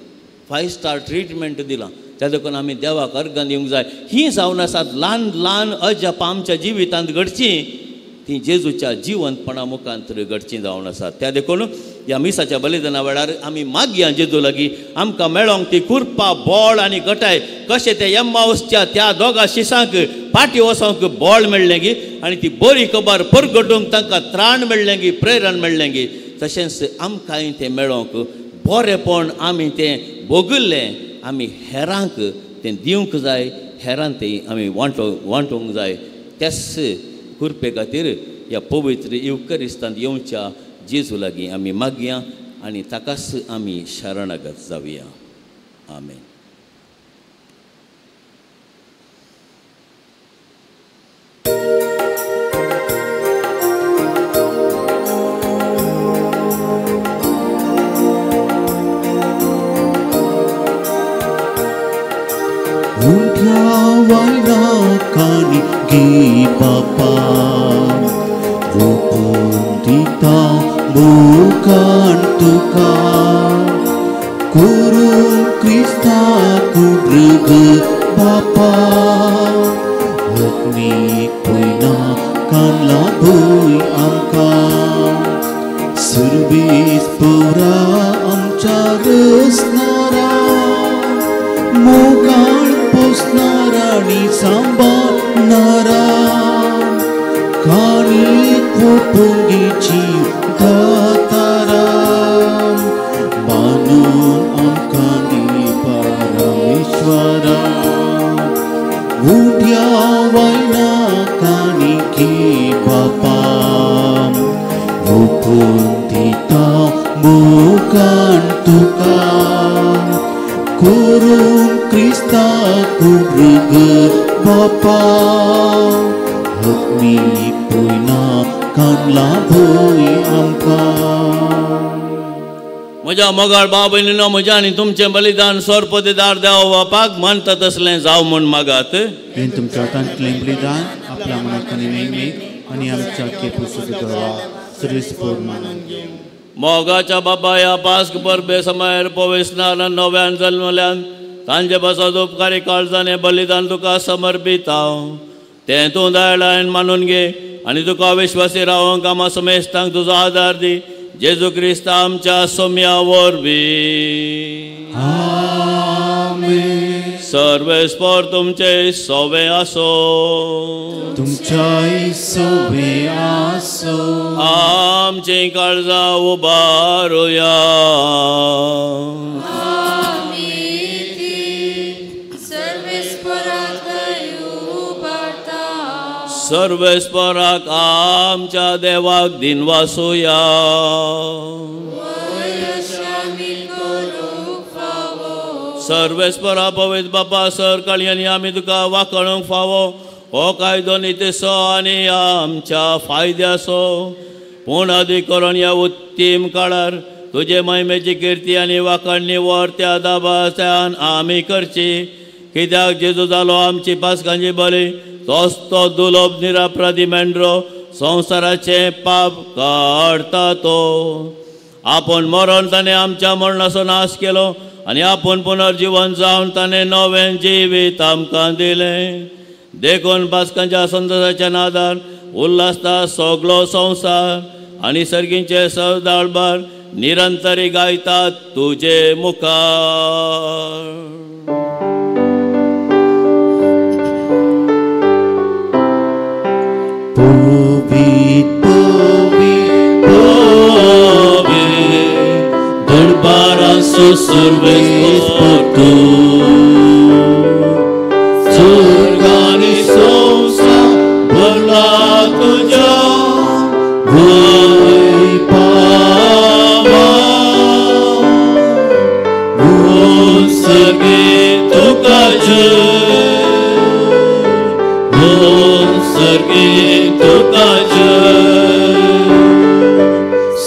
5 स्टार ट्रिटमेंट दिलां. त्या देखून आमी देवाक अर्गां दिवंक जाय. हीं जावन आसात ल्हान ल्हान अजापां आमच्या जिवितांत घडचीं, ती जेजूच्या जिवंतपणा मुखांत घडचीं जावन आसात. त्या देखून ह्या मिसाच्या बलिदाना वेळार आमी मागया जेजू लागीं आमकां मेळोंक ती कुरपा, बोळ आनी गटाय. कशें ते एम्माउसच्या त्या दोगा शिसांक पाटी वचोंक बोळ मेळ्ळें गी आनी ती बरी खबर परगटूंक तांकां त्राण मेळ्ळें गी, प्रेरण मेळ्ळें गी, तशेंच आमकांय तें मेळोंक बरेंपण आमी तें भोगिल्लें आमी हेरांक तें दिवंक जाय, हेरांक तें आमी वांटूंक जाय. त्याच कृपे खातीर ह्या पवित्र युकरिस्तांत येवच्या जेजू लागीं आमी मागया आनी ताकाच आमी शरणागत जावया. आमेन. उंठ्या कानी गे बापा रोपून दिता मोगान तुका करून क्रिस्ताक मृग बापा अग्नी पयना कानला भूंय आमकां सुरबीस पोरा आमच्या रसनारा मोगान पोसणारा आनी सांबाळणारा काणी कोपुंगीची दातारा मानून आमकां दी परमेश्वरा उंड्या वयना काणी घे बापा रोपून दिता मोगान तुका करून क्रिस्ताक मृग बापा अग्नी पयना कानला भूंय आमकां. म्हज्या मोगाळ भाव भयणीनो, म्हज्या आनी तुमचें बलिदान सोरपतीदार देव बापाक मानता तसलें जावं म्हूण मागात. हें तुमच्या हातांतलें बलिदान आपल्या मनाक आनी नेहमीक आनी आमच्या केपुसुद्दां सर्वेस्पोर मानून घेवं. मोगाच्या बाबा ह्या पास्क परबे समयार पविस्नान नव्यान जल्मल्यान तांचे पासत उपकारी काळजान बलिदान तुका समर्पित हांव. तें तूं दयाळायन मानून घे आनी तुका विश्वासी रावंक आमा समेस्तांक तुजो आदार दी. जेजू क्रिस्त आमच्या सोम्या वरवीं. आमेन. सर्वेस्पोर तुमचे सोवे आसो. तुमच्याय सोवे आसो. आमची काळजां उबारुया. सर्वेस्पराक आमच्या देवाक दिनवासुया. सर्वेस्परा पवित्र बापा सरकाळी आनी आमी तुका वाखणूंक फावो हो कायदो नितीचो आनी आमच्या फायद्याचो. पूण अधिकरण ह्या उत्तीम काळार तुजे महिमेची किर्ती आनी वाखणणी वर त्या दाबाच्यान आमी करची. कित्याक जेजू जालो आमची पासकांची बली, तोच तो दुलोब निरापराधी मेंढरो संवसाराचें पाप काडटा तो. आपूण मरण ताणें आमच्या मरणाचो नाश केलो आनी आपूण पुनर्जीवन जावन ताणें नवें जिवीत आमकां दिलें. देखून पासकांच्या संतोशाच्या नादान उल्हासता सगलो संवसार आनी सर्गींचे सरदाळबार निरंतरी गायतात तुजे मुखार. Service Surgani Sosa Bala Tuja Vai Pava Unsage Tukaje Unsage Tukaje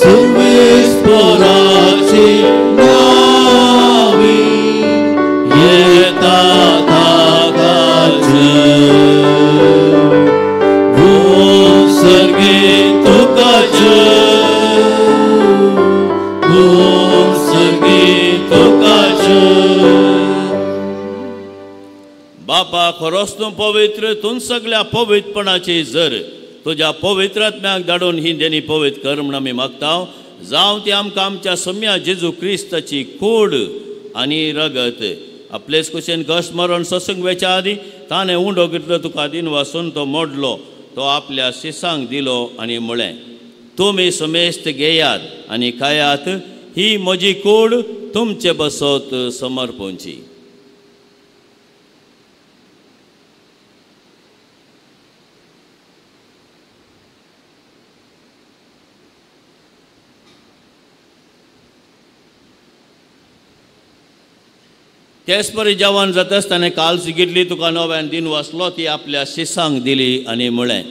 Service Porachi Navi Yeta Tha. तुकाच. बापा खरोच तूं पवित्र, तूं सगळ्या पवित्रपणाची जर तुज्या पवित्र आत्म्याक धाडून ही देणी पवित्र कर म्हूण आमी मागता. जावं ती आमकां आमच्या सोम्या जेजू क्रिस्ताची कूड आनी रगत आपलेच कुशेन कश्ट मरण सोसूंक वेच्या आदीं ताणें उंडो घेतलो, तुका दिन वासून तो मोडलो, तो आपल्या शिसांक दिलो आनी म्हळें, तुमी समेस्त घेयात आनी खायात, ही म्हजी कूड तुमचे बसत समर्पणची. तेच परी जेवण जाताच ताणें काल्स घेतली, तुका नव्यान दिन वाचलो, ती आपल्या शिसांक दिली आनी म्हळें,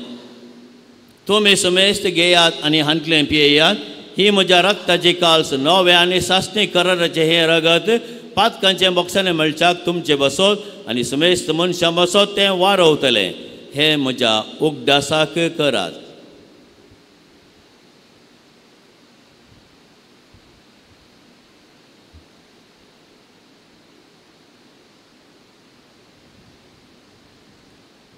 तुमी समेस्त घेयात आनी हांतलें पियेयात, ही म्हज्या रक्ताची काल्स नव्या आनी सासणी कराराचें हें रगत पातकांचें बोक्सांनी मेळच्याक तुमचें बसत आनी समेस्त मनशां बसत तें वारवतलें. हें म्हज्या उगडासाक करात.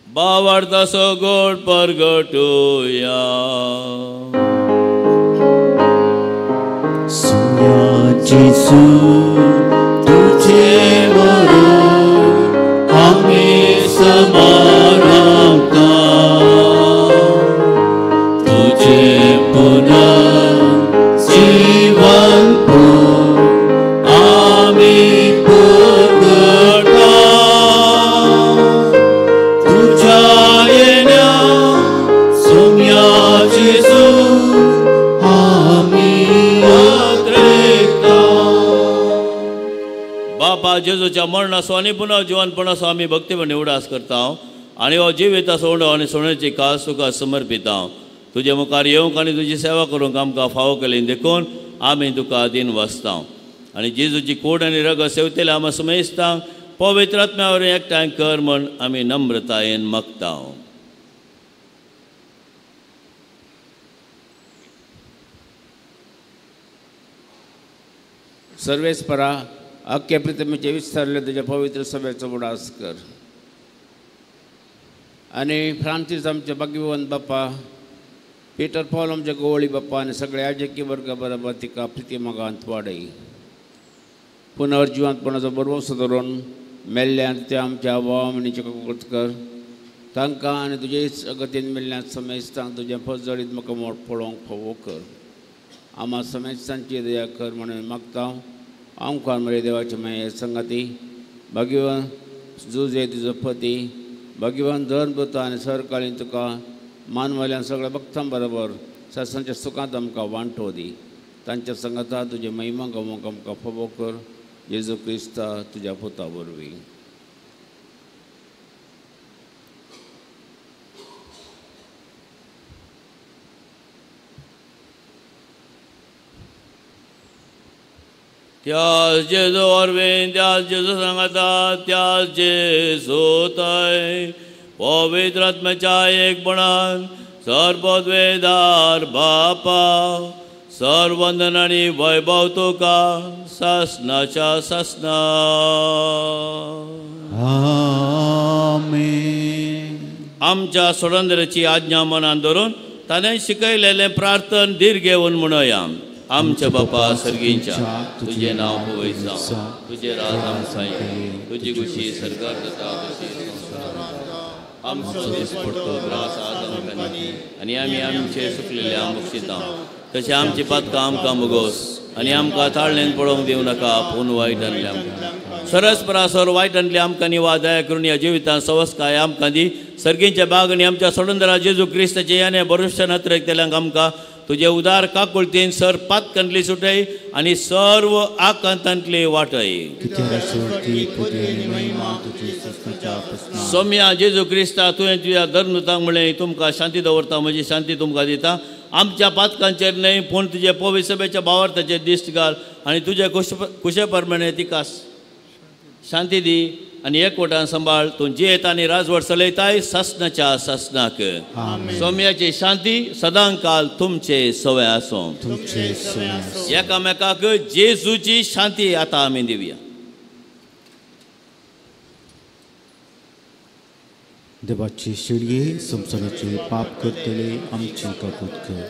बावार्थाचो गोड परगटुया. सुया जेजू तुझे मरण आमी समारंभता, तुझे पुनर्जीवन आमी पुगटा, तुझ्या येण्या सुम्या जेजू आमी बापा जेजूच्या मरणाचो आनी पुनर्जीवनपणाचो आमी भक्तीपणी उडास करता आनी हो जिविताचो उंडो आनी सोण्याची कास तुका समर्पिता. तुजे मुखार येवंक आनी तुजी सेवा करूंक आमकां फावो केली देखून आमी तुका दिन वाचता. आनी जेजूची कूड आनी रगत सेवतले आमी समेस्तांक पवित्र आत्म्या वरवीं एकठांय कर म्हूण आमी नम्रतायेन मागता. सर्वेस्परा अख्ख्या प्रितमेचे विस्तारले तुज्या पवित्र सभेचो उडास कर आनी फ्रांसीस आमचे भाग्यवंत बाप्पा, पिटर पॉल आमचे गोवळी बाप्पा आनी सगळे आजकी वर्गा बरोबर तिका प्रिती मोगांत वाडय. पुनर्जिवंतपणाचो बरवसो धरून मेल्ल्यान ते आमच्या भाव कृत कर तांकां आनी तुजेच अगतीन मेल्ल्यान समेस्तांक तुजें फजडीत म्हाका मोड पळोवंक फावो कर. आमा समेस्तांची दया कर म्हणून मागता. आमकां मरे देवाचे माये संगाती भाग्यवान जुजे तुजो पती भाग्यवान धर्मदूत आनी सरकालीन तुका मानवाल्यान सगळ्या भक्तां बरोबर सासांच्या सुखांत आमकां वांटो दी. तांच्या संगाता तुजे महिमा गमोवंक आमकां फावो कर. जेजू क्रिस्ता तुज्या पुता वरवीं. त्यास जेजू वरवीं, त्यास जेजू सांगाता, त्यास जेजू थंय पवित्र आत्म्याच्या एकपणान सर्वद्वेदार बापा सर्वंदन आनी वैभव तुका सासनाच्या सासना. आमेन. आमच्या सोडंदराची आज्ञा मनान धरून ताणें शिकयलेलें प्रार्थन धीर घेवन म्हणोया. आमच्या बापा सर्गींच्या, तुजें नांव पवित्र जावं, तुजें राज आमकां येवं, तुजी खुशी सरकार जाता तशी संवसारांत. आमचो दिसपडटो ग्रास आज आमकां दी आनी आमी आमचे सुकलेले बक्षिता तशें आमची पातकां आमकां मुगोस आनी आमकां ताळ्ळेन पळोवंक दिवं नाका, पूण वायट आणले आमकां. सरस परासर वायट आणले आमकां निवा दया करून ह्या जिवितांत सवस्काय आमकां दी. सर्गींच्या बाग आनी आमच्या सोडंदरा जेजू क्रिस्ताचे याने बरोश्या नत्रेक आमकां तुजे उदार काकुळतीन सर पातकांतली सुटय आनी सर्व आकांतांतली वाटय. सोम्या जेजू क्रिस्ता तुवें तुज्या धर्मदूतांक म्हणलें, तुमकां शांती दवरता, म्हजी शांती तुमकां दिता. आमच्या पातकांचेर न्हय पूण तुजे पवित्र सभेच्या भावार्थाचेर दिश्ट घाल आनी तुजे कुशे प्रमाणे तिका शांती दी आनी एकवटान सांबाळ. तूं जियेत आनी राजवट चलयताय सासणाच्या सासणाक. सोम्याची शांती सदांकाल तुमचे सवे आसूं. एकामेकाक जेजूची शांती आतां आमी दिवया. देवाची शेळये संवसाराचे पाप करतले आमची काकूत कर.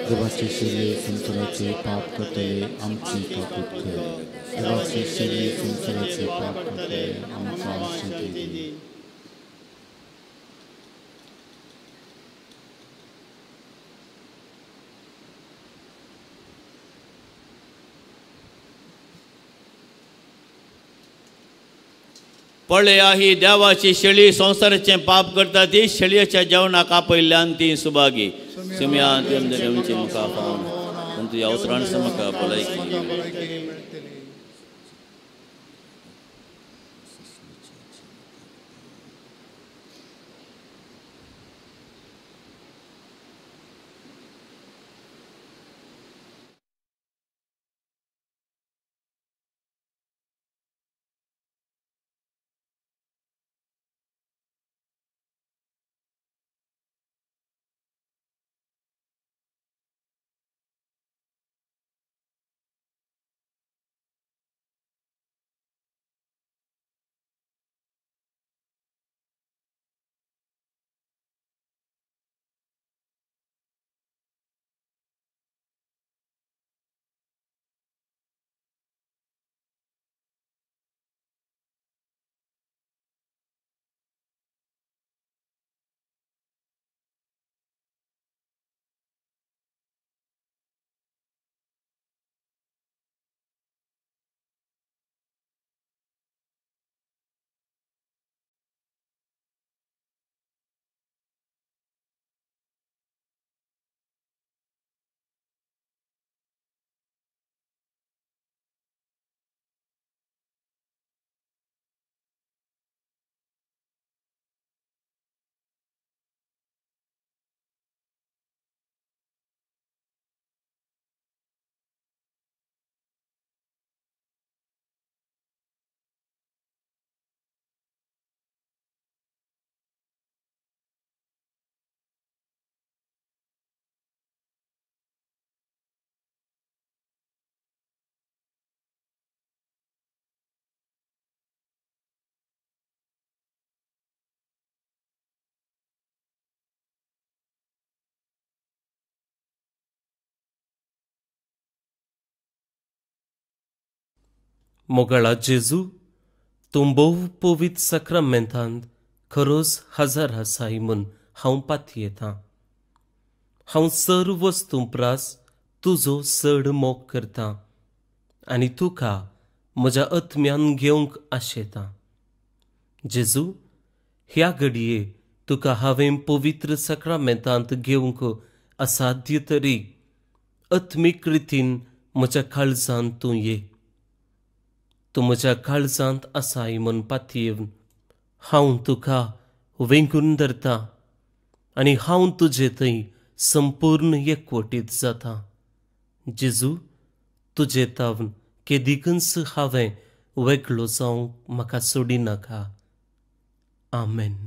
देवाची शेळये संवसाराचे पाप करतले आमची काकूत कर. देवाची शेळये संवसाराचे पाप करतले आमकां शांती दी. पळया ही देवाची शेळी संवसाराचें पाप करता ती शेळयेच्या जेवणाक आपयल्ल्यान ती सुभागी. सुम्या तुमची मुखा पावन तुज्या अवतरान म्हाका भलायकी. मोगाळा जेजू, तूं भोव पवित्र साक्रामेंतांत खरोच हजार आसाय म्हूण हांव पातयेतां. हांव सर्व वस्तूं प्रास तुजो चड मोग करतां आनी तुका म्हज्या आत्म्यान घेवंक आशेतां. जेजू, ह्या घडये तुका हांवें पवित्र साक्रामेंतांत घेवंक असाध्य तरी आत्मीक रितीन म्हज्या काळजांत तूं ये. तूं म्हज्या काळजांत आसाय म्हूण पातयेवन हांव तुका वेंगून धरतां आनी हांव तुजे थंय संपूर्ण एकवटीत जाता. जेजू, तुजे तावन केदिकूच हांवें वेगळो जावंक म्हाका सोडिनाका. आमेन.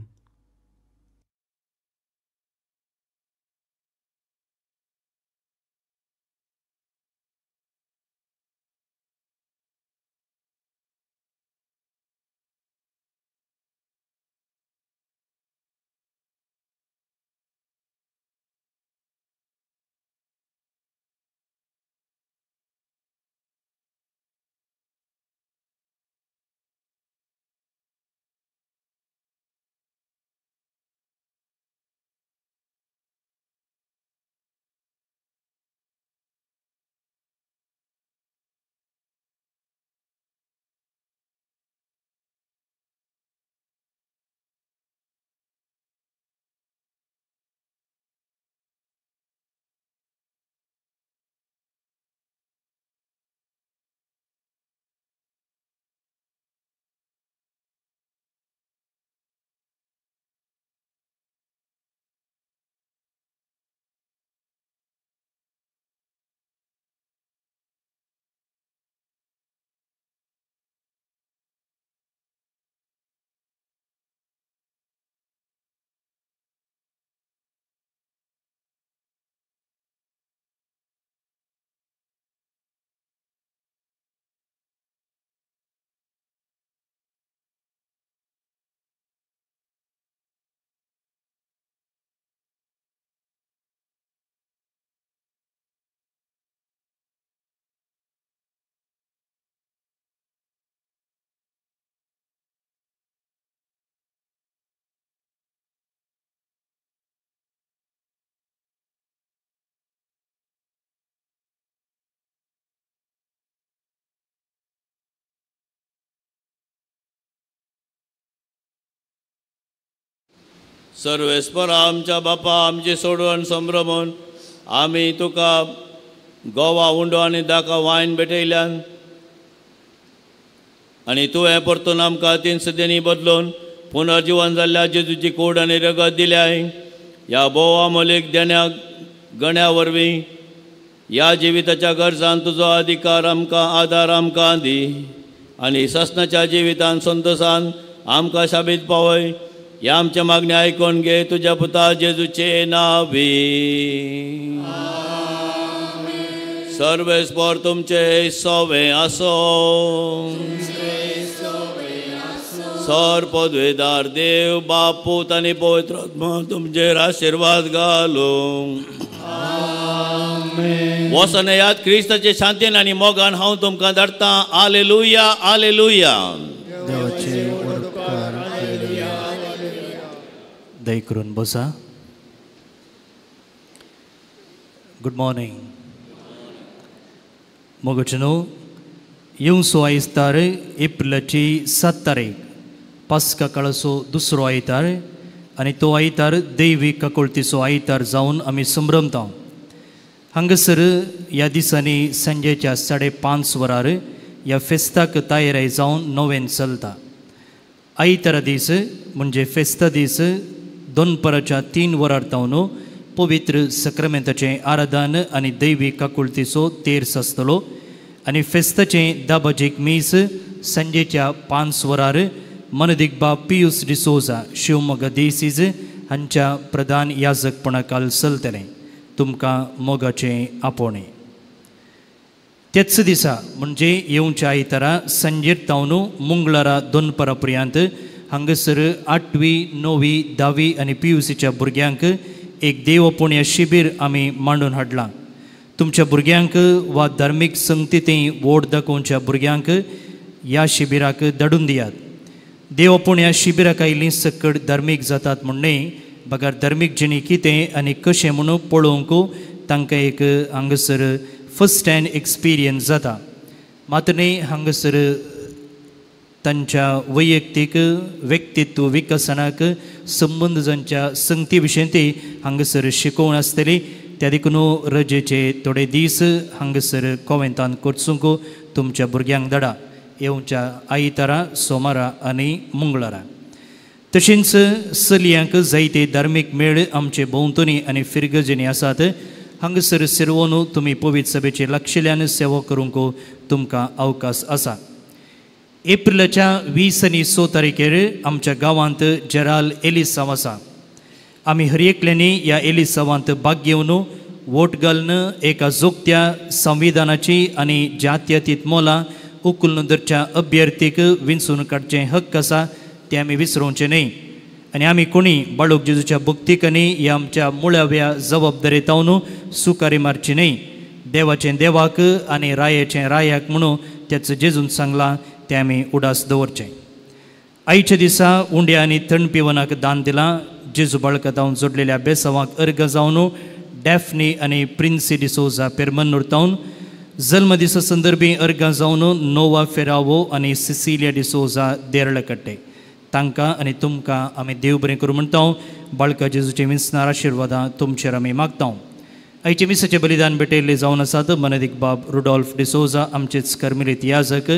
सर्वेस्परा आमच्या बापा आमची सोडवण संभ्रमून आमी तुका गोवा उंडो आनी दाका वायन भेटयल्यान आनी तुवें परतून आमकां तीन सदिनी बदलून पुनर्जिवन जाल्ल्या जेजूची कूड आनी रगत दिल्याय. ह्या भोव अमोलीक देण्या गण्या वरवीं ह्या जिविताच्या गरजान तुजो अधिकार आमकां आदार आमकां दी आनी सासणाच्या जिवितान संतोसान आमकां शाबीत पावय. ह्या आमच्या मागण्या आयकून घे तुज्या पुता जेजूचे नावी. सर्वेस्पर तुमचे सोवे आसो. सर पदवेदार देव बाप पूत आनी पवित्र आत्मा तुमचेर आशिर्वाद घालूं. वचून येयात क्रिस्ताचे शांतीन आनी मोगान हांव तुमकां धाडटां. आलेलुया, आलेलुया. दया करून बसा. Good morning. मोगचनो येवसो आयतार एप्रिलाची 7 तारीख पास्का काळाचो दुसरो आयतार आनी तो आयतार दैवी काकुळतीचो आयतार जावन आमी संभ्रमता. हांगासर ह्या दिसांनी सांजेच्या 5:30 वरार ह्या फेस्ताक तयारी जावन नोवेन चलता. आयतारा दीस म्हणजे फेस्ता दीस दोनपराच्या 3 वरार तावन पवित्र सक्रामेंताचें आराधन आनी दैवी काकुळतीचो तेर्स आसतलो आनी फेस्ताचें 10 बाजीक मीस सांजेच्या 5 वरार मनदीक बाब पियूस डिसोजा शिवमोगा देसीज हांच्या प्रधान याजकपणाकाल चलतलें. तुमकां मोगाचें आपोवणें. त्याच दिसा म्हणजे येवच्या आयतारा सांजेर तावन मंगळारा दोनपरा पर्यंत हांगासर 8वी, 9वी, 10वी आनी पीयूसीच्या भुरग्यांक एक देवपुण्य शिबीर आमी मांडून हाडलां. तुमच्या भुरग्यांक वा धार्मीक संगतींत वोट दाखोवच्या भुरग्यांक ह्या शिबिराक धाडून दियात. देवपुण्य शिबिराक आयिल्लीं सकट धार्मीक जातात म्हूण न्हय, बगर धार्मीक जिणी कितें आनी कशें म्हणून पळोवंक तांकां एक हांगासर फर्स्ट हँड एक्सपिरियन्स जाता. मात न्हय हांगासर तांच्या वैयक्तीक व्यक्तित्व विकसनाक संबंद जांच्या संगती विशयी ती हांगासर शिकोवण आसतली. त्या देखून रजेचे थोडे दीस हांगासर कोवेंतान कोर्चूंक तुमच्या भुरग्यांक धाडा येवच्या आयतारा, सोमारा आनी मंगळारा. तशेंच चलयांक जायते धार्मीक मेळ आमचे भोंवतणी आनी फिरगजेनी आसात. हांगासर सिरवोन तुमी पवित्र सभेचे लागशिल्ल्यान सेवा करूंक तुमकां अवकाश आसा. एप्रिलाच्या 20 आनी 6 तारखेर आमच्या गांवांत जेराल एलिसांव आसा. आमी हर एकल्यांनी ह्या एलिसांवांत भाग घेवन वोट घालून एका जोगत्या संविधानाची आनी जात्यातीत मोलां उखलून धरच्या अभ्यर्थीक विंचून काडचें हक्क आसा तें आमी विसरोवचें न्हय. आनी आमी कोणी बाळूक जेजूच्या भक्तीक आनी ह्या आमच्या मुळाव्या जबाबदारी तावन सुकारी मारची न्हय. देवाचें देवाक आनी रायाचें रायाक म्हणून त्याच जेजून सांगलां तें आमी उडास दवरचें. आयच्या दिसा उंड्या आनी थंड पिवनाक दान दिलां. जेजू बाळका तावन जोडलेल्या बेसांवाक अर्घ जावन डॅफनी आनी प्रिन्सी डिसोजा पेरमन्नूर तावन जल्मदिसा संदर्भी अर्घां जावन नोवा फेरावो आनी सिसिलिया डिसोजा देरळकट्टे तांकां आनी तुमकां आमी देव बरें करूं म्हणटा. बाळका जेजूचे विंचणार आशिर्वादां तुमचेर आमी मागता. आयचे मिसाचें बलिदान भेटयल्लें जावन आसात मनदीक बाब रुडॉल्फ डिसोजा आमचेच कर्मिलीत याजक.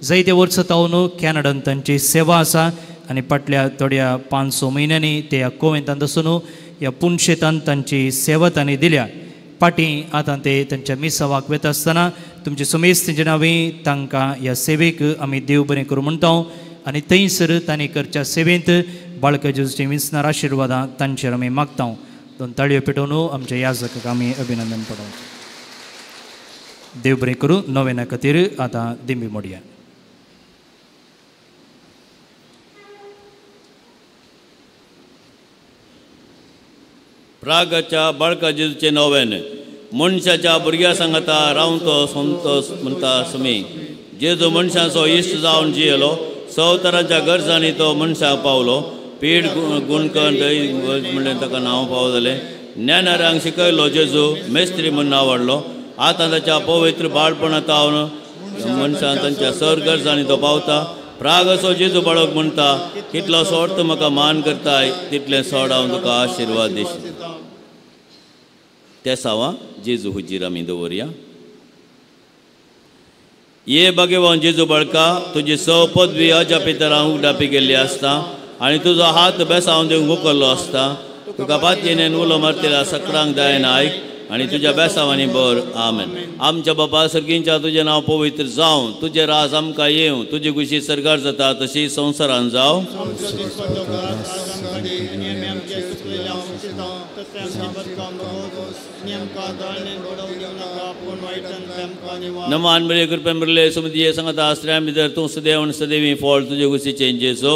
जायते वर्सां तावन कॅनडान तांची सेवा आसा आनी फाटल्या थोड्या 5-6 म्हयन्यांनी ते ह्या कोवेंतांत आसून ह्या पुनशेतान तांची सेवा तांणी दिल्या. फाटीं आतां ते तांच्या मिसावाक वता आसतना तुमचे सुमेस्तींचे नांवी तांकां ह्या सेवेक आमी देव बरें करूं म्हणटा आनी थंयसर तांणी करच्या सेवेंत बाळका जेजूचीं विंचणार आशिर्वादां तांचेर आमी मागता. 2 ताळयो पेटोवन आमच्या याजकाक आमी अभिनंदन पडोवचें. देव बरें करूं. नोवेना खातीर आतां दिंबी मोडया. प्रागाच्या बाळका जेजूचे नोवेन. मनशाच्या भुरग्या सांगता रावतो संतोस म्हणटा सुमी. जेजू मनशाचो इश्ट जावन जियेलो. सवतरांच्या गरजांनी तो मनशाक पावलो. पीड गुणकन दही म्हणलें ताका नांव पाव जालें. ज्ञानारांक शिकयलो जेजू मेस्त्री म्हूण नांव वाडलो. आतां ताच्या पवित्र बाळपणा तावन मनशान तांच्या सर गरजांनी तो पावता. प्राग असो जेजू बाळक म्हणटा कितलो सोड तूं म्हाका मान करताय तितलें सोड हांव तुका आशिर्वाद दिश. ते सावा जेजू हुजीर आमी दवरया. ये भगवान जेजू बाळका तुजी सव पदवी अजापितरां उगडापी गेल्ली आसता आनी तुजो हात बेसावन दिवंक उखल्लो आसता. तुका पातयेन उलो मारतल्या सकरांक दयेन आयक आनी तुज्या बेसावांनी बर. आमेन. आमच्या बापा सर्गींच्या तुजें नांव पवित्र जावं, तुजें राज आमकां येवं, तुजी खुशी सरकार जाता तशी संवसारान जावं. नमान बरे कृपेन भरले सुमतिये संगता आश्रया भितर तूं सदैव आनी सदैवी फळ तुजे खुशीचें जेजो.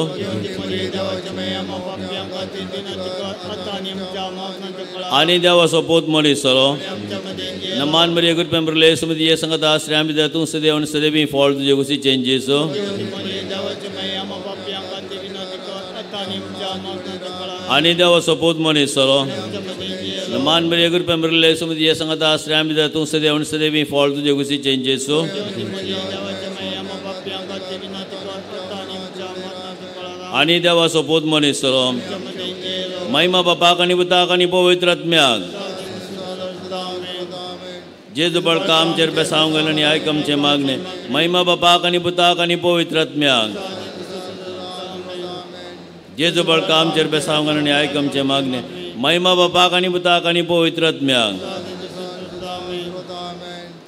आनी देवाचो पूत मनीस जालो. नमान मरिये कृपेन भरले सुमतिये संगता आश्रया भितर तूं सदैव आनी सदैवी फळ तुजे खुशीचें जेजो. आनी देवाचो पूत मनीस जालो. नमान मरिये कृपेन भरले सुमतिये संगता आश्रया भितर तूं सदैव आनी सदैवी फळ तुजे खुशीचें जेजो. आनी देवाचो पूत मनीस जालो. महिमा बापाक आनी पुताक आनी पवित्र आत्म्याक. जेजू बळका आमचेर बेसावंक घाल आनी आयक आमचें मागणें. महिमा बापाक आनी पुताक आनी पवित्र आत्म्याक. जेजू बळका आमचेर बेसावंक घाल आनी आयक आमचें मागणें. महिमा बापाक आनी पुताक आनी पवित्र आत्म्याक.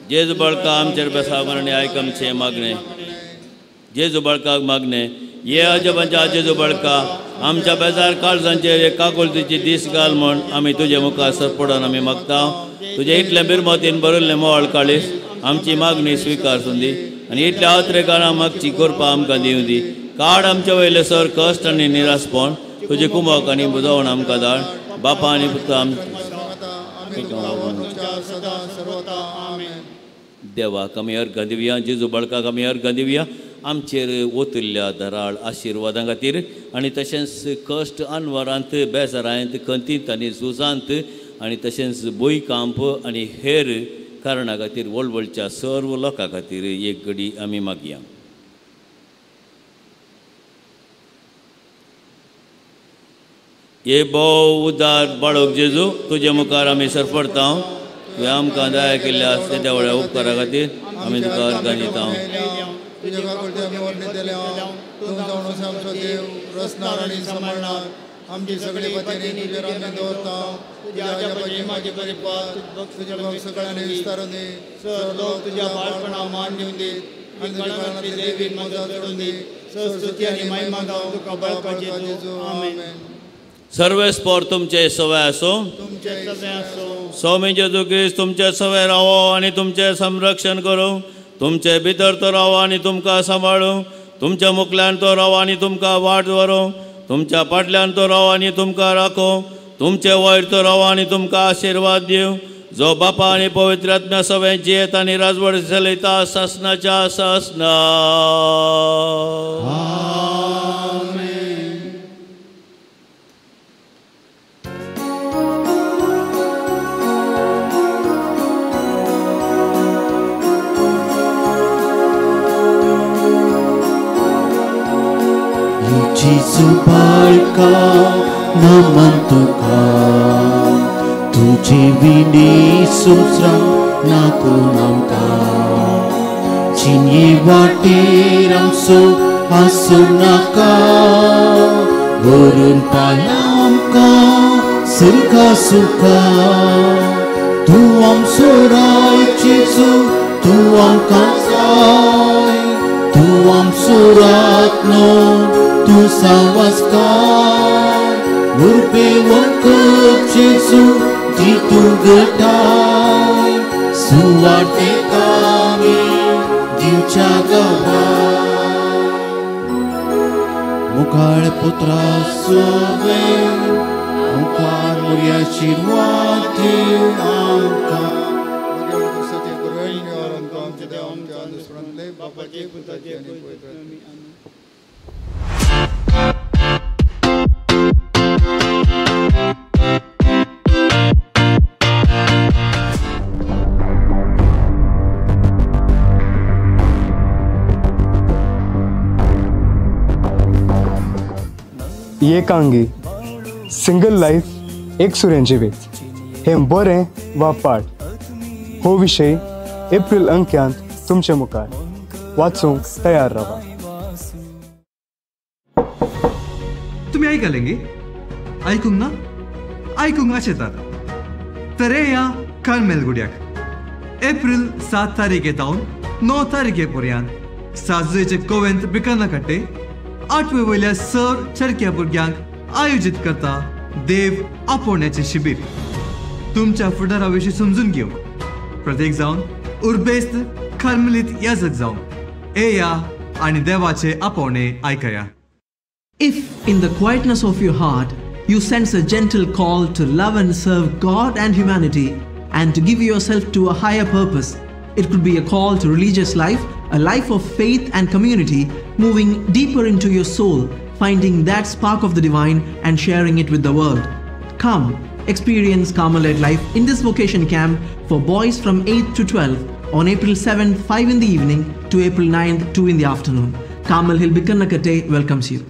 जेजू बळका आमचेर बेसावंक घाल आनी आयक आमचें मागणें. जेजू बळकाक मागणें. ये अजबांच्या जेजू बळका आमच्या बेजार काळजांचेर एक काकुळतीची दीस घाल म्हूण आमी तुजे मुखार सरपडून आमी मागता. तुजे इतलें बिरमतीन भरिल्लें मोवाळ काळीस आमची मागणी स्विकार सुंदी आनी इतल्या अत्रेकारां मागची करपा आमकां दिवं दी. काड आमचे वयले सर कश्ट आनी निरासपण तुजे कुमक आनी बुजवण आमकां धाड. बापा आनी पुता देवाक आमी अर्घां दिवया. जेजू बाळकाक आमी अर्घां दिवया आमचेर ओतिल्ल्या दराळ आशिर्वादां खातीर आनी तशेंच कश्ट अनवरांत बेजारांत खंतींत आनी झुजांत आनी तशेंच भुंयकांप आनी हेर कारणा खातीर वळवळच्या सर्व लोकां खातीर एक घडी आमी मागया. हे भोव उदार बाळक जेजू तुजे मुखार आमी सरपडता. तुवें आमकां दया केल्ल्या तेद्या व्हडल्या उपकारा खातीर आमी तुका अर्घां दिता. तुज्या काकुळती आमी वर्णितले तूं जावन आमचो देव रचणार आनी सांबाळणार. आमची सगळी पतीनी तुजेर आमी दवरता. तुज्या आज्यापाची म्हाजी परिपात तुज्या भाग सगळ्यांनी विस्तारून दी. सर लोक तुज्या बाळपणा मान दिवन दीत आनी तुज्या कारणांतली देवीन मजा चडून दी. स्तुती आनी महिमा जावं तुका बळका जेजू. आमेन. सर्वेस्पोर तुमचे सवय आसो. स्वामी जेजू क्रिस्त तुमचे सवय रावो आनी तुमचें संरक्षण करूं. तुमचे भितर तो रावो आनी तुमकां सांबाळूं. तुमच्या मुखल्यान तो रावो आनी तुमकां वाट व्हरूं. तुमच्या फाटल्यान तो रावो आनी तुमकां राखूं. तुमचे वयर तो रावो आनी तुमकां आशिर्वाद दिवं. जो बापा आनी पवित्र आत्म्या सवय जियेत आनी राजवट चलयता सासनाच्या सासना. जेजू बाळका नमन तुका तुजे विणी संवसार ना कोण आमकां. जिणे वाटेर आमचो आसूं नाका व्हरून पाया आमकां सर्गा सुखा. तूं आमचो राय जेजू तूं आमकां जाय. तूं आमचो राखणो तूं सावस्कार. उर्बेवन कर जेजू दी तूं घटाय. सुवार्तेक आमी दिवच्या गवाय. मुखार पुत्रा सोवे मुखार मोरया आशिर्वाद दिव आमकां. बापाचे पुताचे आनी पवित्र आत्म्याचे. एकांगी सिंगल लायफ एकसुरें जिवीत हें बरें वा पाड हो विशय एप्रिल अंक्यांत तुमचे मुखार वाचूंक तयार रावा. तुम्ही ऐकलेंगे? ऐकूंक ना? ऐकूंक आशेतात तर या कार्मेल गुड्याक एप्रिल 7 तारीखे तावन 9 तारीखे पर्यंत साजुचे कोवेंत बिकानाकाटे 8वे वयल्या सर चरक्या भुरग्यांक आयोजीत करता देव आपोवण्याचे शिबीर. तुमच्या फुडारा विशीं समजून घेवंक प्रत्येक जावन उर्बेस्त कार्मेलीत याजक जावन येया आनी देवाचे आपोवणे आयकया. If in the quietness of your heart you sense a gentle call to love and serve God and humanity and to give yourself to a higher purpose, it could be a call to religious life, a life of faith and community, moving deeper into your soul, finding that spark of the divine and sharing it with the world. Come, experience Carmelite life in this vocation camp for boys from 8 to 12 on April 7th, 5 in the evening to April 9th, 2 in the afternoon. Carmel Hill Bikarnakatte welcomes you.